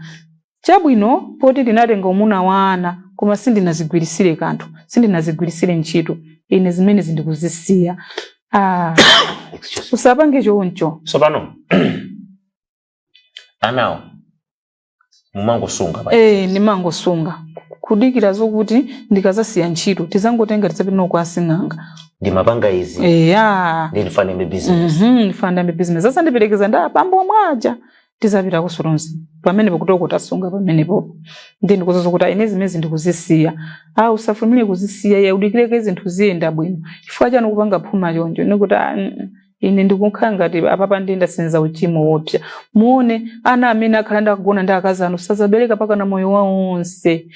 B: Chabwino, poti ndinatenga umuna wa ana, koma sindinazigwirisire kanthu, sindinazigwirisire ntchito. Ine zimenezi ndikuzisiya." "Ah,
A: Excuse me.
B: usapange choncho."
A: So pano anawo mumangosunga pa?
B: Eh, ndimangosunga kudikira zokuti ndikazasiya ntchito tizangotenga, tidzapita kwa asing'anga.
A: Ndimapanga izi.
B: Eya.
A: Ndifane mbe business.
B: Ndifana ndambe business, asandiperekeza nda abambo mwaja, tizapita ku sulonzi pamene pokutoko tasunga pamenepopo. Ndi ndikuzoza kuti ine zimezi ndikuzisiya. "Ah, usafumire kuzisiya ya, udikireke zinthu ziyenda bwino. Chifukwa chani kupanga phuma choncho?" Nikuti, "Ah, Ine ndikukhala ngati apapa ndindasenza uchimo wopsa. Muone ana amene akhala ndakugona ndi akazi anu sazabereka pakana moyo wawo wonse.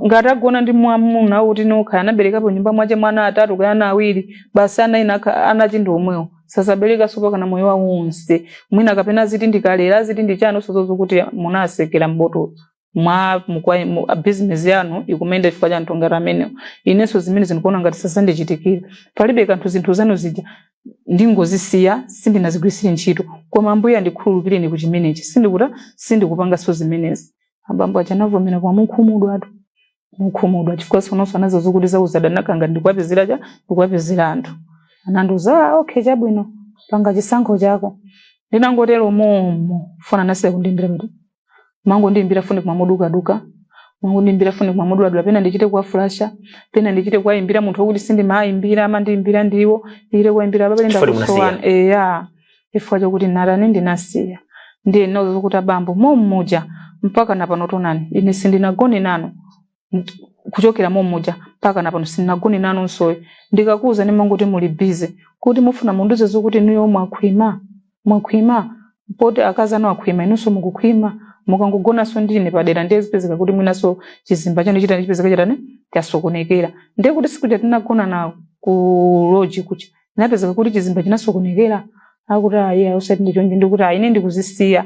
B: Ngati agona ndi mwamuna kuti nokha anaberekapo nyumba mwache mwana atatu kaya ana awiri basi, ana ina ana chindi omwewo sazaberekaso pakana moyo wawo wonse. Mwina kapena ziti ndikalera, ziti ndichani, usazozo kuti munasekera mbotolo mwa business yanu ikumenda chifukwa cha anthu ngati amenewo. Inenso zimene zindikuona ngati sazandichitikira, palibe kanthu. Zinthu zanu zija ndingozisiya, sindinazigwirisire ntchito, koma Ambuye andikhululukireni ku chimenechi, sindikuta sindikupanganso zimenezi." Abambo aja anavomera, koma mukhumudwa atu, mukhumudwa, chifukwa sononso anazozo kuti zauzada nakanga ndikuwapezera cha ndikuwapezera anthu. Anandiuza, "Ah, okay, chabwino, panga chisankho chako." Ndinangotero momo funa anasiya kundiimbira pati, mangondiimbira foni kumamudukaduka, mangondiimbira foni kumamuduladula. Pena ndichite kuwafulasha, pena ndichite kuwayimbira munthu wokuti sindimayimbira, amandiyimbira ndiwo, ndichite kuwayimbira, "Baba,
A: Chifukwa
B: ndakusowa." Eya, chifukwa chokuti narani ndinasiya. Ndiye ndinauza kuti, "Abambo, mommuja mpaka napano tonani ine sindinagone nanu. Kuchokera mommuja mpaka napano sindinagone nanu nsoyo. Ndikakuuza nimangoti muli busy. Kuti mufuna mundiuze zokuti inuyo mwakhwima, mwakhwima poti akazi anu akhwima, inunso mukukhwima. Mukangogonanso ndine padera, ndiye zipezeka kuti mwinaso chizimba chanu chitani, chipezeka chitani, chasokonekera. Ndiye kuti sikuja tinagona nawo." Ku lodge kuja napezeka kuti chizimba chinasokonekera. Akuti ayi, osati ndi choncho. Ndikuti ayi, ine ndikuzisiya,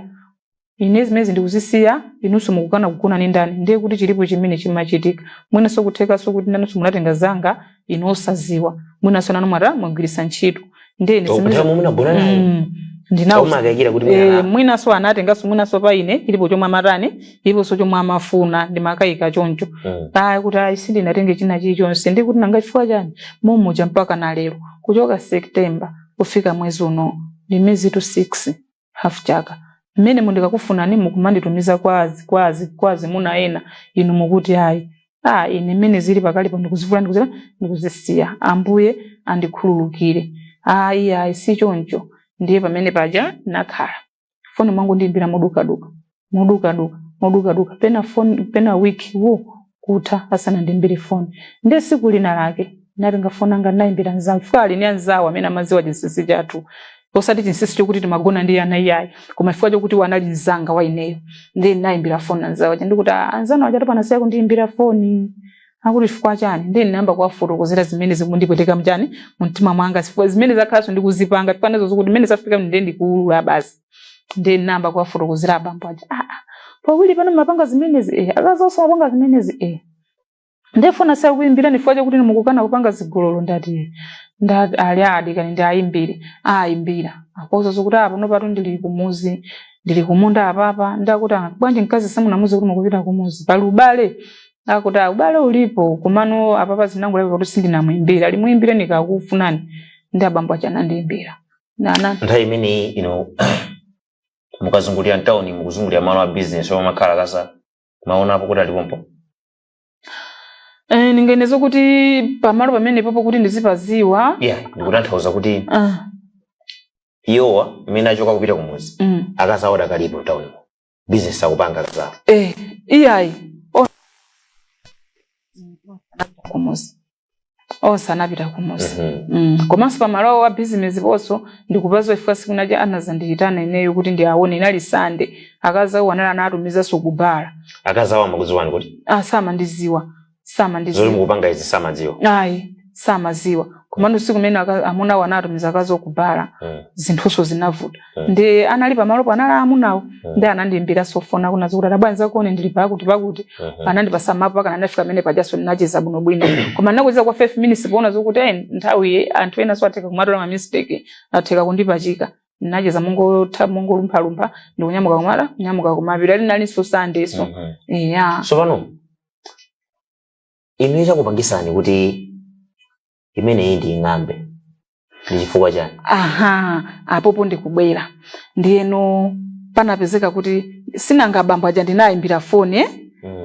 B: ine zimene ndikuzisiya. Inunso mukukana kugona ndi ndani? Ndiye kuti chilipo chimene chimachitika. Mwinanso kuthekanso kuti nanunso munatenga zanga inu osaziwa, mwinanso nanu mwata mwagwiritsa ntchito. Ndiye ine zimene
A: nthawi momwe munagona naye
B: ndinauza
A: umakayikira kuti mwina
B: mwinanso anatenganso, mwinanso pa ine chilipo chomwe amatani, chiliponso chomwe amafuna. Ndimakayika choncho. Aya, kuti ayi, sindinatenge china chilichonse. Ndikuti nanga chifukwa chani momuja mpaka na lero, kuchoka September kufika mwezi uno ndi miyezi to 6, half chaka, mmene mundikakufunani mukumanditumiza kwa azimuna ena, inu mukuti ayi. Ah, ine mmene zili pakalipo ndikuzivula, ndikuzisiya. Ambuye andikhululukire. Ayi, ayi, si choncho. Ndiye pamene paja nakhala foni mwangu ndiyimbira modukaduka, modukaduka, modukaduka, pena foni, pena week wo kutha asanandimbire foni. Ndiye siku lina lake natenga foni anga, nayimbira nzawo, chifukwa ali ndi anzawo amene amaziwa chinsinsi chathu, osati chinsinsi chokuti timagona ndi ana iyayi, koma chifukwa chokuti wanali mzanga wa ineyo. Ndiye nayimbira foni anzawo aja, ndikuti, "Ah, anzanu aja panasiya kundiyimbira foni." Akuti chifukwa chani? Ndiye ndinayamba kuwafotokozera zimene zikundipweteka mchani mumtima mwanga, chifukwa zimene zakhalanso ndikuzipanga, chifukwa nazo zikuti mmene zafika ndiye ndikuulula basi. Ndiye ndinayamba kuwafotokozera abambo aja, ah, ah, pawiri pano mapanga zimenezi, akazi onse mapanga zimenezi, ndefuna sakuimbira chifukwa chakuti mukukana kupanga zigololo. Ndati ndati ali adikani ndi ayimbire. Ayimbira, akuwuza zokuti apa pano patu ndili kumuzi, ndili kumunda apapa. Ndakuti, "Ah, bwanji mkazi simunamuze kuti mukupita kumuzi? Pali ubale?" Akuti, "Ah, ubale ulipo, komano apapa zinangoleka kuti sindinamuimbira, alimuimbire nikakufunani." Ndi abambo aja anandiimbira nana.
A: Nthawi imeneyi ino mukazungulira mtawuni, mukuzungulira malo a business omwe makhala kasa, maonapo kuti alipompo?
B: Ningenezo kuti pamalo pamene popo kuti ndizipaziwa?
A: Yeah, ndikutanthauza kuti iwowa mmene achoka kupita kumuzi, akazawo adakalipo mtawunimo, business akupanga akazawo?
B: Iyayi, kumuzi, onse anapita kumuzi. Komanso pamalo wa business ponso ndikupaziwa, chifukwa siku naja anazandiyitana ineyo kuti ndiaone, inali Sande, akazawo anali anatumizanso kubala.
A: Akazawo amakudziwani kuti?
B: Ah, samandiziwa, samandiziwa.
A: Zoti mukupanga izi samadziwa?
B: Ayi, samaziwa. Komano siku imene amunawo anatumiza akazi okubala, zinthuso zinavuta. Ndi anali pamalopo anali amunawo. Ndi anandiyimbiraso foni kunazo kuti, "Adabwanza kuone, ndili pakuti pakuti." Anandipasa mapu pakana ndafika pamene pajaso ndinacheza bwinobwino, koma ndinakucheza kwa 5 minutes poona zokuti nthawi anthu ena so atheka kumatola ma mistake, atheka kundipachika. Ndinacheza mungotha mungolumphalumpha, ndikunyamuka kumala kunyamuka kumapita. Linalinso Sunday so. Yeah.
A: So pano inu chakupangisani kuti imeneyi ndi ing'ambe ndi chifukwa chani?
B: Aha, apopo ndikubwera. Ndiyeno panapezeka kuti sinanga abambo aja ndinayimbira foni,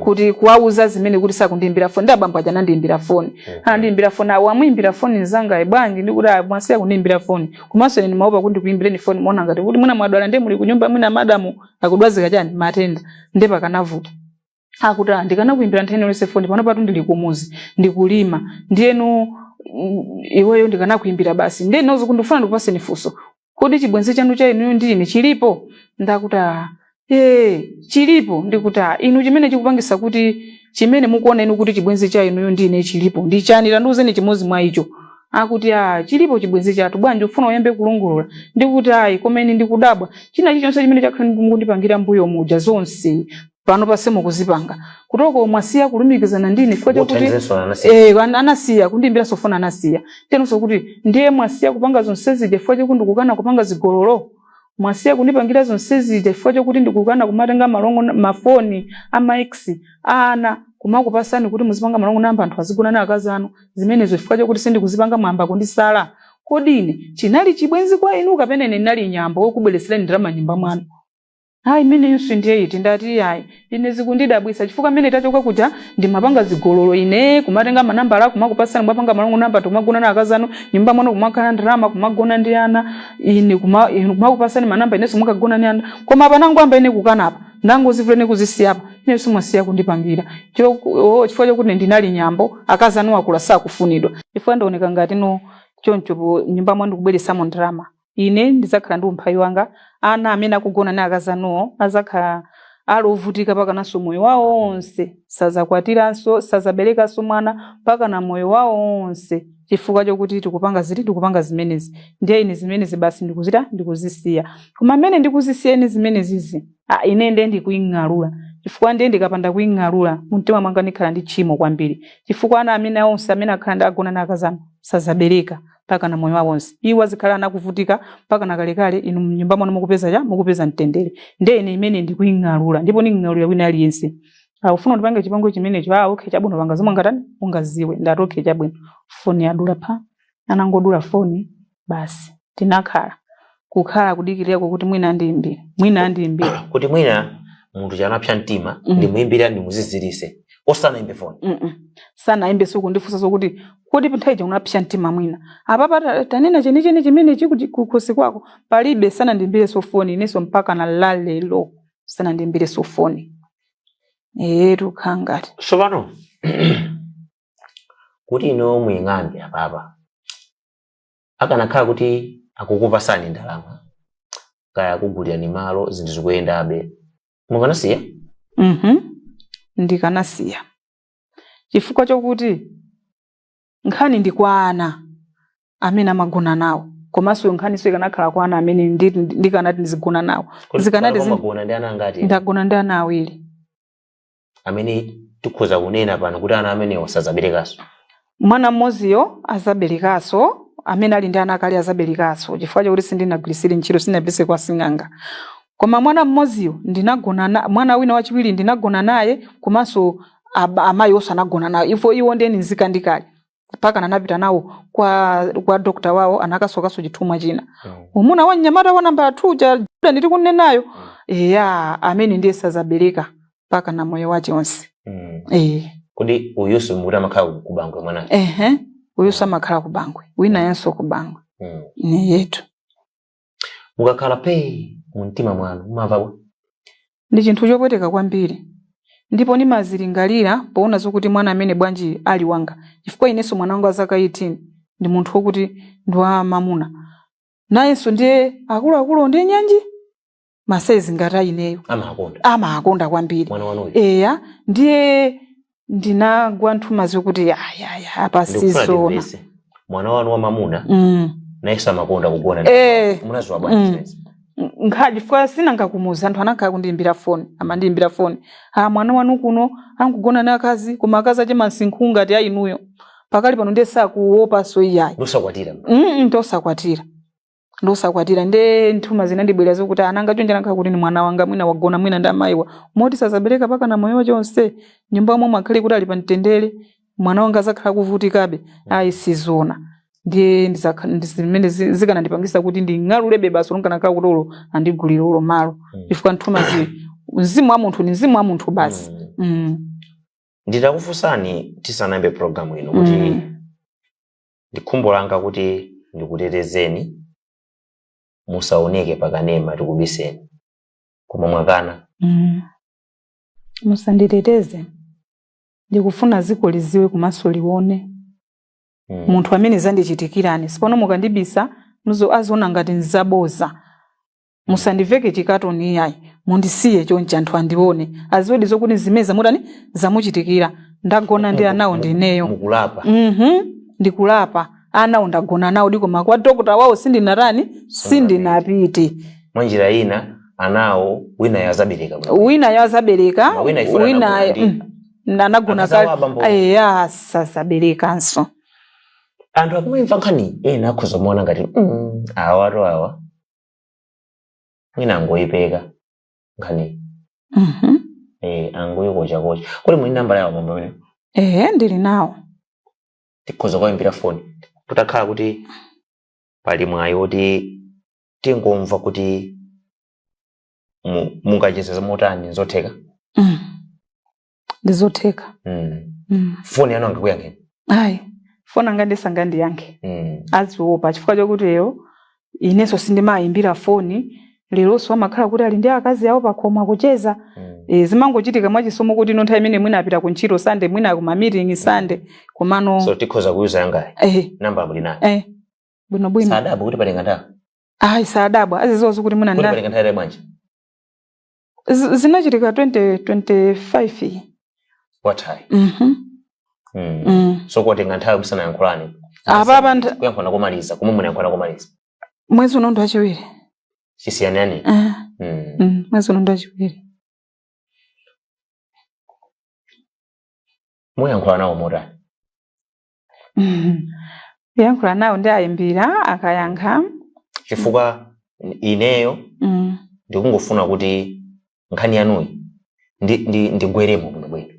B: Kuti kuwauza zimene kuti sakundiyimbira foni. Ndi abambo aja anandiyimbira foni. Anandiyimbira foni, awo amuyimbira foni nzanga, bwanji? Ndikuti, "Ah, mwasiya kundiyimbira foni, komanso ine ndimaopa kuti ndikuyimbireni foni muona ngati kuti mwina mwadwala, ndiye muli kunyumba, mwina madamu akudwazika chani matenda, ndiye pakanavuta." Akuti, "Ah, ndikanakuyimbira nthawi iliyonse foni, pano patu ndili kumuzi ndikulima, ndiyeno iweyo ndikanakuyimbira basi." Ndiye nozo kundifuna ndikupaseni funso, kodi chibwenzi chanu cha inuyo ndi ine chilipo? Ndakuti, "Ah, chilipo." Ndikuti, "Ah, inu chimene chikupangisa kuti chimene mukuona inu kuti chibwenzi cha inuyo ndi ine chilipo ndi chani? Tandiuzeni chimodzi mwa icho." Akuti, "Ah, chilipo chibwenzi chathu. Bwanji, ufuna uyambe kulongolola?" Ndikuti, "Ayi, koma ine ndikudabwa china chilichonse chimene chakhala mukundipangira mbuyo muja, zonse pano pase mukuzipanga kutoko, mwasiya kulumikizana ndine chifukwa chakuti
A: Kuthandizenso anasiya.
B: Anasiya kundiyimbira sofuna, anasiya tenonso kuti ndiye mwasiya kupanga zonse zija chifukwa chakuti ndikukana kupanga zigololo, mwasiya kundipangira zonse zija chifukwa chakuti ndikukana kumatenga ma wrong mafoni ama ex ana kumakupasani kuti muzipanga ma wrong number, anthu azigona na akazi anu, zimenezo chifukwa chakuti sindikuzipanga mwamba kundisala. Kodi ine chinali chibwenzi kwa inu kapena ine ndinali nyambo wokubweretserani ndalama nyumba mwanu? Ayi, imeneyonso ndiye iti? Ndati, ayi, ine zikundidabwisa chifukwa mmene tachoka kuja ndimapanga zigololo ine, kumatenga manambala kumakupasani, kumapanga ma wrong number, kumagona na akazi anu nyumba mwanu, kumakhala ndalama, kumagona ndi ana, ine ine kumakupasani manamba, inenso mukagona ndi ana. Koma apa nangoyamba ine kukanapa, ndangozivula ine kuzisiyapa, inenso mwasiya kundipangira chifukwa chokuti ndinali nyambo, akazi anu akula sakufunidwa, chifukwa ndioneka ngati no choncho nyumba mwanu ndikubweresamo ndalama, ine ndizakhala ndi umphawi wanga, ana amene akugona ndi akazi anuwo azakhala ali ovutika pakananso moyo wawo onse, sazakwatiranso, sazaberekanso mwana mpaka na moyo wawo onse. Chifukwa chokuti tikupanga ziti, tikupanga zimenezi. Ndiye ine zimenezi basi ndikuzita, ndikuzisiya. Koma mmene ndikuzisiya ine zimenezizi, ah, ine ndiye ndikuing'alula, chifukwa ndiye ndikapanda kuing'alula mumtima mwanga ndikhala ndi tchimo kwambiri, chifukwa ana amene onse amene akhala ndi agona na akazanu sazabereka mpaka na moyo wawo onse. Iwo azikhala anakuvutika mpaka na kalekale, inu mnyumba mwanu mukupeza cha mukupeza mtendere. Ndiye ine imene ndikuing'alula, ndipo nding'alula wina aliyense akufuna ndipange chipongwe chimenecho. Ah, okay, chabwino, panga zomwe ngatani ungaziwe. Ndati okay, chabwino. Foni yadula pha, anangodula foni basi. Tinakhala kukhala kudikirira kuti mwina andiyimbira, mwina andiyimbira.
A: Kuti mwina munthu chanapsa mtima, ndimuyimbira ndimuzizirise, osanayimbe foni.
B: Sanayimbe, sukundifunsa zokuti kodi nthawi ija unapsa mtima, mwina apapa tanena chenicheni chimene chikuti kukhosi kwako palibe. Sanandiimbireso foni inenso mpaka na lalelo sanandiimbireso foni. Etu khangati.
A: Tsopano kuti ino muying'ambe apapa, akanakhala kuti akukupasani ndalama, kaya akugulirani malo, zinthu zikuyendabe, mukanasiya?
B: Ndikanasiya, chifukwa chokuti nkhani ndi kwa ana amene amagona nawo, komanso nkhaniso ikanakhala kwa ana amene ndikanati ndizigona nawo. Zikanati
A: Magona ndi ana angati?
B: Ndagona ndi ana awiri.
A: Amene tikhoza kunena pano kuti ana amenewo sazaberekanso?
B: Mwana mmodziyo azaberekanso, amene ali ndi ana kale azaberekanso, chifukwa chakuti sindinagwirisire ntchito, sindinapise kwa sing'anga. Koma mwana mmodziyo ndinagona na, mwana wina wachiwiri ndinagona naye, komanso amayi onse anagona nawo. Ifo iwo ndeni nzika ndikale, mpaka nanapita nawo kwa dokta wawo, anakasokaso chithumwa china. Umuna wa mnyamata wa nambala 2 cha Juda nditi kunenayo, eya, amene ndiye sazabereka mpaka na moyo wache onse. Eh.
A: Kodi uyuso mukuti amakhala ku Bangwe mwanayo?
B: Ehe, uyuso amakhala ku Bangwe, wina yenso ku Bangwe. Ni yetu.
A: Mukakhala pe mumtima mwanu mumamva bwa?
B: Ndi chinthu chopweteka kwambiri, ndipo ndimazilingalira poona zokuti mwana amene bwanji ali wanga, chifukwa inenso mwana wanga wa zaka 18 ndi munthu wokuti ndi wa mamuna nayenso, ndiye akuluakulu ndiye nyanji masaizi ngati aineyo.
A: Amakonda?
B: Amakonda kwambiri.
A: Mwana wanuyo?
B: Eya, ndiye ndinagwa nthuma zokuti yayaya, apa
A: Ndikufuna
B: sizona.
A: ndimvese. Mwana wanu wa mamuna nayenso amakonda kugona
B: Eh.
A: Munaziwa bwanji zimenezi?
B: Nkhadi chifukwa sinangakumuza, anthu anakhala kundiyimbira foni, amandiyimbira foni, ha, mwana wanu kuno ankugona ndi akazi, koma akazi ache masinkhu ngati ainuyo. Pakali pano ndiye sakuopanso iyayi.
A: Ndosakwatira?
B: Ndosakwatira, ndosakwatira. Nde nthuma zinandibwera zokuti ananga chonje nakhala kuti ni mwana wanga mwina wagona mwina ndi amayiwa, moti sazabereka paka na moyo wonse, nyumba momwe akhale kuti ali pamtendere, mwana wanga azakhala kuvutikabe, ayi, sizona. Ndiye zimene zikanandipangisa kuti nding'alulebe basi, lonkanakhala kuti ulo andigulire ulo malo, chifukwa nthuma zi mzimu wa munthu ni mzimu wa munthu basi.
A: Nditakufunsani tisanayambe program ino kuti ndikhumbo langa kuti ndikutetezeni, musaoneke pakanema, tikubiseni, koma mwakana.
B: Musanditeteze, ndikufuna ziko liziwe komanso lione munthu amene zandichitikirani. Sipano mukandibisa muzo aziona ngati nzaboza. Musandiveke chikatoni iyayi, mundisiye chonchi, anthu andione, aziwedi zokuti zimene zamutani zamuchitikira. Ndagona ndi anawo ndineyo.
A: Mukulapa?
B: Ndikulapa. Anawo ndagona nawo diko, koma kwa dokota wawo sindinatani, sindinapite.
A: Mwa njira ina anawo wina yazabereka bwino.
B: Wina yazabereka.
A: Koma wina ifuna
B: wina
A: anagona ndi-
B: anagona
A: Akazawa
B: kale.
A: abambo.
B: Eya, sazaberekanso.
A: Anthu akumamva nkhani ena akhoza kumaona ngati awatu awa mwina angoyipeka nkhani, angoyikochakocha. Kodi muli nambala yawo mambo amene?
B: Ehe, ndili nawo.
A: Tikhoza kuwayimbira foni kutakhala kuti pali mwayi woti tingomva kuti mungacheze motani, zotheka?
B: Ndizotheka.
A: Foni yanu angakuyankheni?
B: Ayi, foni anga ndisangandiyankhe. Aziopa chifukwa chokuti lero inenso sindimayimbira foni, leronso amakhala kuti ali ndi akazi awo pakhomo akucheza. E, zimangochitika mwachisomo kuti ino nthawi imene mwina apita ku ntchito Sande, mwina kuma meeting Sande, komano
A: So tikhoza kuyuza yangayi? Namba muli nayo?
B: Eh, bwinobwino.
A: Sadabwa kuti patenga nthawi?
B: Ayi, sadabwa, aziziwa kuti mwina
A: Kuti patenga nthawi bwanji?
B: Zinachitika 2025.
A: Wathayi?
B: Mhm.
A: So kwatenga nthawi musanayankhulane?
B: Apapa
A: Kuyankhulana komaliza, komwe munayankhulana komaliza?
B: Mwezi uno ndi wachiwiri.
A: Chisiyanani?
B: Eh. Mwezi uno ndi wachiwiri.
A: Muyankhula nawo motani?
B: Kuyankhula nawo ndi ayimbira, akayankha.
A: Chifukwa ineyo ndikungofuna kuti nkhani yanuyi ndigweremo bwinobwino.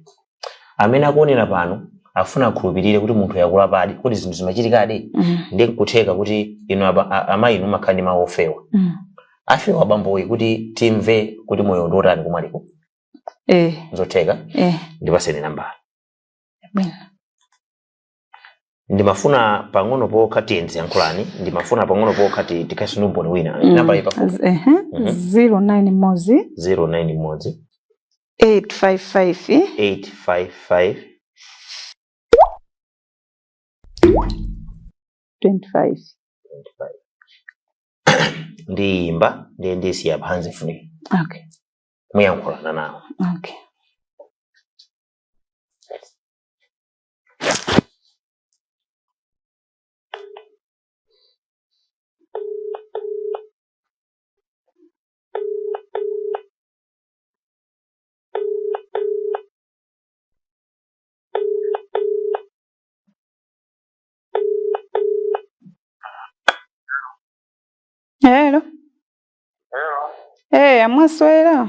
A: Amene akuonera pano afuna akhulupirire kuti munthu yakulapadi, kuti zinthu zimachitikadi. Ndi nkutheka kuti inu amayi inu mumakhala ndi mawu ofewa. Afewa bamboyi kuti timve kuti moyo ndi otani kumaliko. Nzotheka?
B: Eh.
A: Ndipaseni nambala.
B: Bwino.
A: Ndimafuna pang'ono pokha tiyenzi yankhulani, ndimafuna pang'ono pokha tikhalenso ndi umboni wina. Nambala ipafupi.
B: Ehe. 09 mozi.
A: 09 imodzi.
B: 855.
A: 855.
B: 25.
A: 25. Ndiyimba ndiye ndisiya hands free.
B: Okay.
A: Muyankhulana nawo.
B: Okay. Hello.
C: Hello.
B: Eh, amwaswera?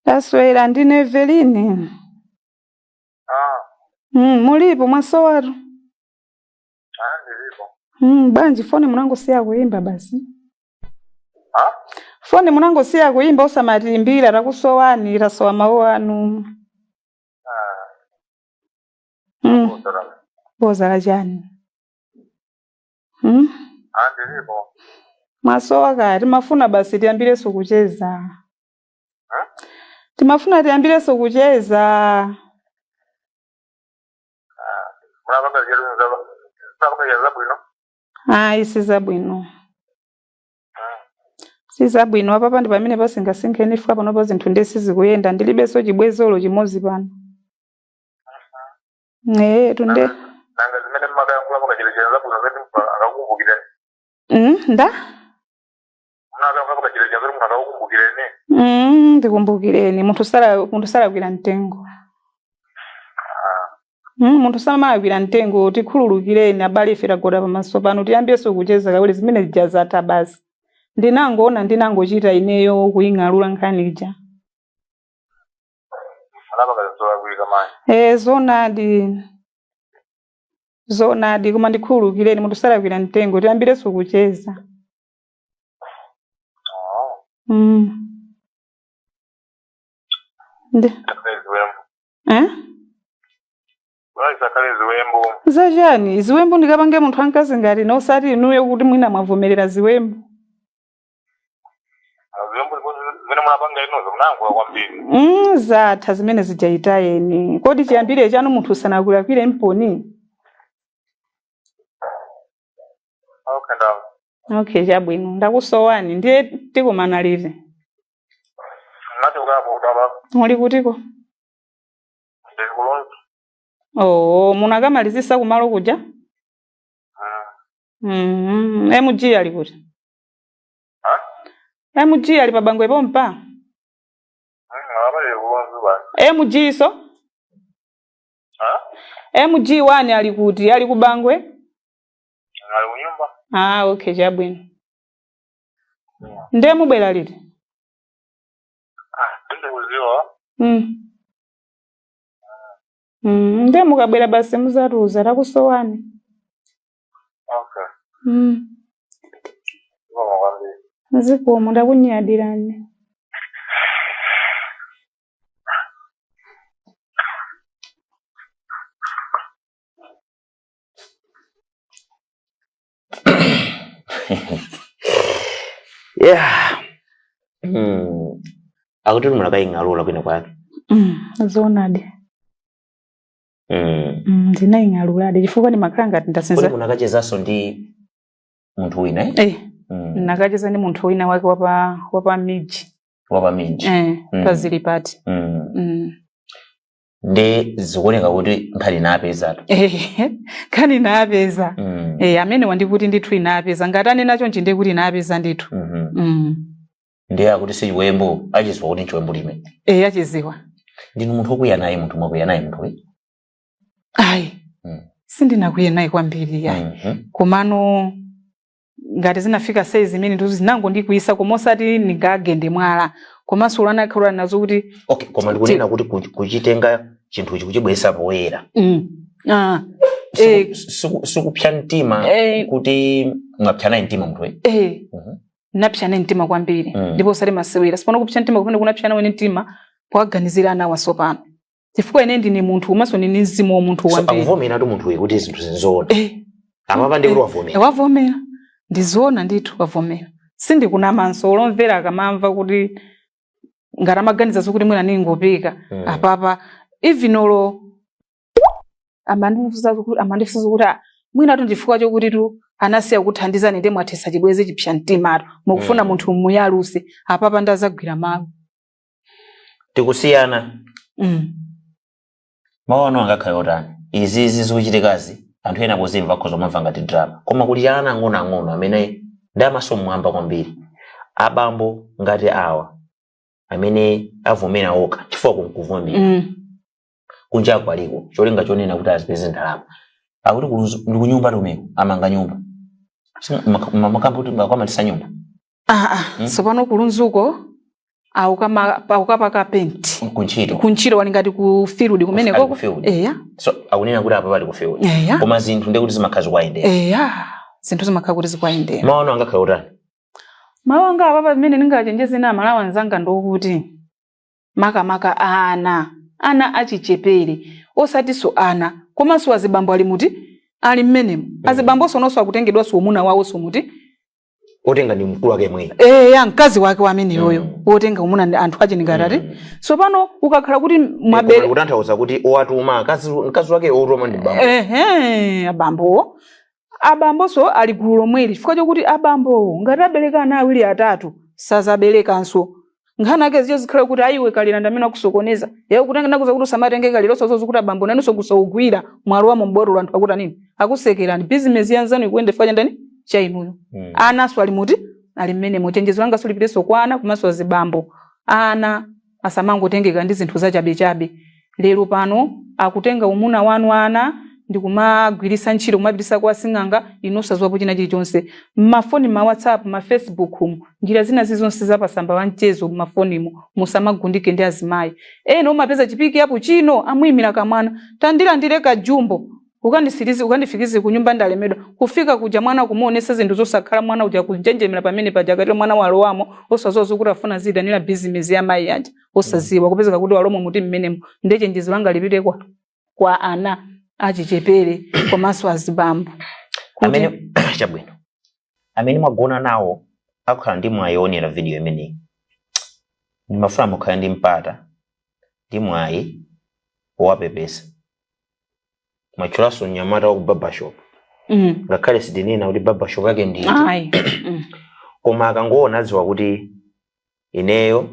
B: Taswera, ndine Evelyn.
C: Ah,
B: Mulipo? Mwasowatu.
C: Ah, ndilipo.
B: Bwanji foni munangosiya kuimba basi?
C: Ah?
B: Foni munangosiya kuimba, osamatiimbira, takusowani, tasowa mawu anu.
C: Ah, Kusala.
B: Boza la chani?
C: Ah, ndilipo.
B: Mwasowa kaya, timafuna basi tiyambirenso kucheza.
C: Ah?
B: Timafuna tiyambirenso kucheza.
C: Munapanga zinthu munapanga zabwino.
B: Ayi, sizabwino. Sizabwino, apapa ndi pamene pasingasinkheni ifika panopa, zinthu ndiye sizikuyenda, ndilibenso chibwezolo chimodzi pano. Eh, tunde.
C: Nanga zimene mmakayankhula pakachilechera zabwino zoti munthu akakukumbukireni?
B: Nda?
C: Munakayankhula pakachilechera zoti munthu akakukumbukireni?
B: Ndikumbukireni, munthu salakwira mtengo. Munthu samalakwira mtengo, tikhululukireni abale, ife tagwada pamaso pano, tiyambirenso kucheza kawiri, zimene zija zatha basi. Ndinangoona, ndinangochita ineyo kuying'alula nkhani ija.
C: Munapanga zolakwika mayi.
B: Eh, zonadi. Zonadi, koma ndikhululukireni, munthu salakwira mtengo, tiyambirenso kucheza.
C: Oh,
B: Ndi,
C: Isakhale ziwembu.
B: Eh?
C: Bwana isakhale ziwembu.
B: Zachani? Ziwembu ndikapange munthu wamkazi ngati ine, osati inuyo kuti mwina mwavomerera ziwembu.
C: Ah, ziwembu zimene munapanga inozo munayankhula kwambiri.
B: Zatha zimene zijaitayeni. Kodi chiyambire chanu munthu sanakulakwire mponi?
C: Okay, ndawo.
B: Okay, chabwino. Ndakusowani. Ndiye tikumana liti?
C: Nachokapo kutaba.
B: Muli kutiko?
C: Ndili kulonza.
B: Oh, munakamalizisa kumalo kuja? MG ali kuti?
C: Ah?
B: MG ali pa Bangwe pompa?
C: Apa ndili kulonza basi.
B: MG so?
C: Ah?
B: MG1 ali kuti? Ali ku Bangwe?
C: Ali kunyumba.
B: Ah, okay, chabwino. Ndiye mubwera liti?
C: Ah, ndikuziwa.
B: Ndiye mukabwera basi muzatiuza, takusowani.
C: Okay. Zikomo kwambiri.
B: Zikomo, ndakunyadirani.
A: Yeah. Akuti munakaying'alula kwina kwake.
B: Zoonadi. Ndinaying'aluladi chifukwa ndimakhala ngati
A: Kodi
B: ndasenza.
A: munakachezanso ndi munthu wina, eh?
B: Eh, nakacheza ndi munthu wina wake wapa miji.
A: Wapa miji.
B: Eh, pazili pati.
A: Ndi zikuoneka kuti nkhani inapezatu.
B: Nkhani inapeza. Amene wandikuti ndithu inapeza, ngati anena chonchi ndiye kuti inapeza ndithu.
A: Ndiye akuti si chiwembu, achiziwa kuti nchiwembu lime.
B: Achiziwa.
A: Ndinu munthu wokwiya naye munthu, mwakwiya naye munthu we?
B: Ayi. Sindinakwiye naye kwambiri, yayi. Komano ngati zinafika size imene ndizo zinangondikwiyisa, koma osati ndingagende mwala, komanso ulanakhala nazo kuti
A: Okay, koma ndikunena kuti kuchitenga chinthuchi kuchibweretsa poyera, sikupsa mtima, kuti mwapsa naye mtima munthu we?
B: Eh. Napsa naye mtima kwambiri, ndipo osati masewera. Sipano kupsa mtima kumene kunapsa nawe mtima powaganizira ana wasopano, chifukwa ine ndine munthu komanso ndine mzimu wa munthu
A: So
B: kwambiri.
A: akuvomera tu munthu uyu kuti zinthu zinzoona?
B: Eh.
A: Amapa ndi kuti wavomera?
B: Wavomera, ndizoona ndithu, wavomera, sindikunamanso. Olomvera akamamva kuti ngati amaganiza zokuti mwina ningopeka, apapa even olo amandifunsa kuti, "Ah, mwina tu ndifukwa chokuti tu anasiya kuthandizani ndi mwathesa chibwezi, chipsa mtimatu, mukufuna munthu muyaluse." Apapa ndazagwira malo.
A: Tikusiyana. Mawu anu angakhale otani? Izizi zikuchitikazi, anthu ena pozimva akhoza kumamva ngati drama, koma kuli ana ang'onoang'ono amene ndi amaso mmwamba kwambiri, abambo ngati awa amene avomera okha, chifukwa kunkuvomera, kunjako aliko cholinga chonena kuti azipeze ndalama. Akuti ndi kunyumba tomeko amanga nyumba. Makamba kuti kwamatisa nyumba.
B: Ah, ah. Tsopano kulunzuko aukapaka penti.
A: Kuntchito?
B: Kuntchito, wali ngati ku field kumene.
A: Ali
B: koko
A: ku field.
B: Eya.
A: So akunena kuti apa pali ku field,
B: eya
A: koma zinthu ndekuti zimakhala zikuwayendera.
B: Eya, zinthu zimakhala kuti zikuwayendera.
A: Mawu anu angakhale otani?
B: Mawu anga apapa pamene ndingachenjeze na Amalawi anzanga ndokuti makamaka ana achichepere, osatinso ana komanso azibambo ali muti, ali mmenemo. Azibambonso nonso akutengedwanso umuna wawonso muti.
A: Otenga ndi mkulu wake mweyi.
B: Eya, mkazi wake wameneyoyo. Wotenga umuna ndi anthu achiningati. So pano ukakhala kuti mwabere
A: Kutanthauza kuti owatuma mkazi wake, otuma ndi bambo.
B: Ehe, abambowo, abambonso ali gulu lomweli, chifukwa chokuti abambowo ngati abereka ana awiri, atatu, sazaberekanso. Nkhani ake zicho zikhala kuti ayiwe kalira ndi amene akusokoneza yewe kutenga nakuza kuti usamatenge kalira, osazoza kuti abambo nanunso kusaugwira mwalo wa mumbotolo. Anthu akuti nini, akusekerani, bizinesi yanzanu ikuyenda chifukwa chandani? Cha inuyo. Anaso ali muti, ali mmene. Chenjezo langa solipiteso kwa ana komanso azibambo. Ana asamangotengeka ndi zinthu zachabechabe. Lero pano akutenga umuna wanu ana ndikumagwirisa ntchito, kumapitisa kwa sing'anga, inu osadziwapo china chilichonse. Mmafoni, ma WhatsApp, ma Facebook mu, njira zina zizonse zapasamba wa mchezo mmafonimo, musamagundike ndi azimayi ena. Umapeza chipiki apo chino amuyimira kamwana, "Tandilandire kajumbo, ukandisirize, ukandifikize kunyumba, ndalemedwa." Kufika kuja mwana kumuonesa zinthu zosakhala, mwana uja kunjenjemera pamene paja. Akatero mwana walowamo osadziwa zokuti afuna ziyitanira bizinesi ya mayi aja, osaziwa kupezeka kuti walomo muti mmenemo. Ndiye chenjezo langa lipite kwa ana achichepere komanso azibambo
A: Amene, chabwino, amene mwagona nawo akukhala ndi mwayi woonera video imeneyi, ndimafuna mukhale ndi mpata ndi mwayi wowapepesa. Mwatchulanso mnyamata wa ku barbershop, ngakhale sitinena kuti barbershop yake ndi iti,
B: Ayi.
A: koma akangoona adziwa kuti ineyo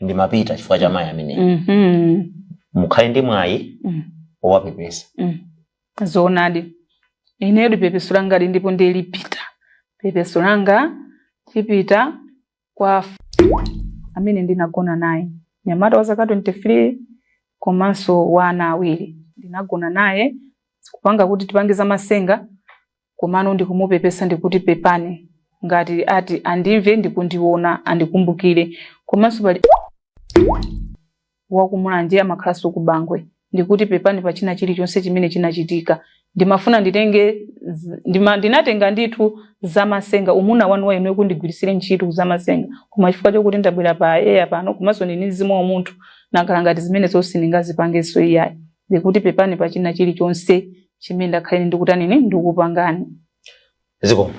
A: ndimapita chifukwa cha mayi ameneyi. Mukhale ndi mwayi wowapepesa.
B: Zoonadi, ineyo pepeso langa li ndipo ndilipita, pepeso langa chipita kwa amene ndinagona naye, nyamata wa zaka 23 komanso wa ana awiri. Ndinagona naye kupanga kuti tipange zamasenga, komano ndikumupepesa, ndikuti pepani ngati ati andimve ndikundiona, andikumbukire. Komanso pali wakumulanje, amakhalanso ku Bangwe, ndikuti pepani pa china chilichonse chimene chinachitika. Ndimafuna nditenge ndinatenga ndithu zamasenga umuna wanu wa inuyo kundigwirisire ntchito zamasenga, koma chifukwa chokuti ndabwera pa air pano komanso ndini mzimu wa munthu, nakhala ngati zimene zonse sindingazipangenso iyayi. Ndikuti pepani pa china chilichonse chimene ndakhale ndikutanini, ndikupangani.
A: Zikomo.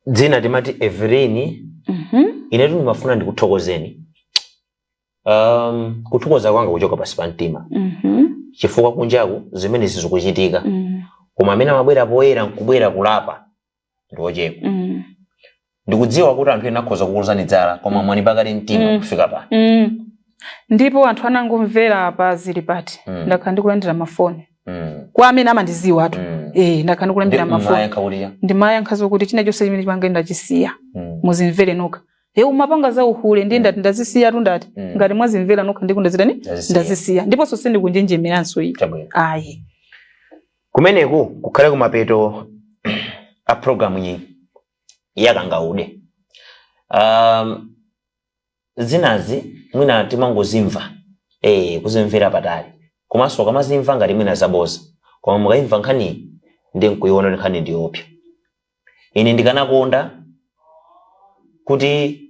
A: Dzina timati Everini. Inetu ndimafuna ndikuthokozeni. Kuthokoza kwanga kuchoka pasi pa mtima, chifukwa kunjaku zimene zikuchitika, koma amene amabwera poyera nkubwera kulapa ndi ochepa. Ndikudziwa kuti anthu ena akhoza kukulozani dzala, koma mwanipakali mtima kufika pano.
B: Ndipo anthu anangomvera pa zili pati, ndakhala ndikulandira mafoni kwa amene amandiziwatu. Ndakhala ndikulandira mafoni.
A: Mayankha kuti?
B: Ndimayankha zokuti china chonse chimene chimanga ndachisiya, muzimvere nokha. E, umapanga za uhule ndi ndati ndazisiya tu, ndati ngati mwazimvera nokha ndiku ndazitani?
A: Ndazisiya.
B: Ndazisiya, ndiponso sindikunjenjemeranso iyi.
A: Chabwino.
B: Ayi.
A: Kumeneku kukhale kumapeto a programu iyi yakangaude. Zinazi mwina timangozimva, kuzimvera patali, komanso ukamazimva ngati mwina zaboza, koma mukayimva nkhaniyi ndi nkuiona kuti nkhani ndiyopsa. Ine ndikanakonda kuti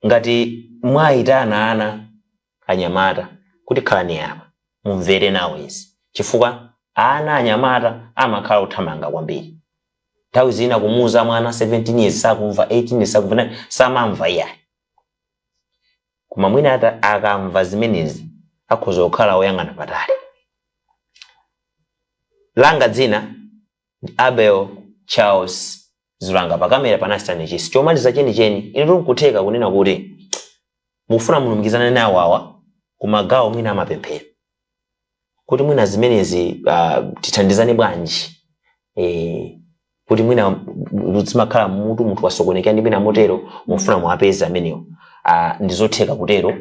A: ngati mwayitana ana anyamata kuti khalani apa mumvere nawo izi, chifukwa ana anyamata amakhala othamanga kwambiri. Nthawi zina kumuuza mwana 17 years sakumva, 18 years sakumva, samamva iyayi. Koma mwina akamva zimenezi akhoza kukhala oyang'ana patali. Langa dzina ndi Abel Charles Zulanga, pakamera panasitani chisi. Chomaliza chenicheni, ine tikutheka kunena kuti mufuna mulumikizane nawo awa kumagawo mwina amapemphero, kuti mwina zimenezi tithandizane bwanji, kuti mwina zimakhala mutu munthu wasokonekera ndi mwina motero mufuna muwapeze amenewo, ndizotheka kutero.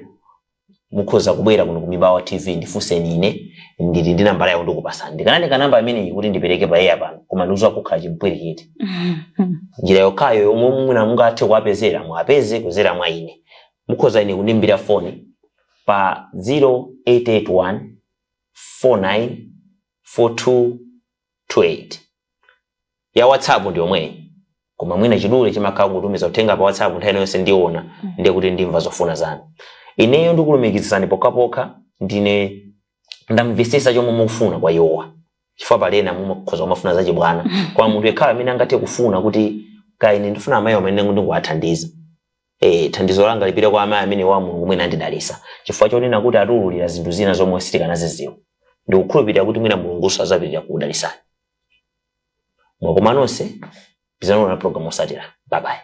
A: Mukhoza kubwera kuno ku Mibawa TV, ndifunseni ine, ndili ndi nambala yawo, ndikupasani. Ndikanandika namba imeneyi kuti ndipereke pa air pano, koma ndikuziwa kukhala chimpwirikiti. Njira yokhayo yomwe mwina mungathe kuwapezera, muwapeze kuzera mwa ine. Mukhoza ine kundimbira foni pa 0881 49 4228. Ya WhatsApp ndi yomweyi, koma mwina chidule chimakhala kutumiza uthenga pa WhatsApp nthawi yonse ndiona, ndiye kuti ndimva zofuna zanu. Ineyo ndikulumikizitsani pokhapokha ndine ndamvisisa chomwe mukufuna kwa iwowa, chifukwa palena mukhoza kumafuna zachibwana, koma munthu yekhayo amene angathe kufuna kuti ka ine ndifuna amayi amene ndikuwathandiza, thandizo langa lipite kwa amayi amene wa Mulungu mwina andidalisa, chifukwa chonena kuti atiululira zinthu zina zomwe sitikanaziziwa. Ndikukhulupirira kuti mwina Mulunguso azapitirira kukudalisani. Mwakoma nonse, pizanona na program osatira. Bye bye.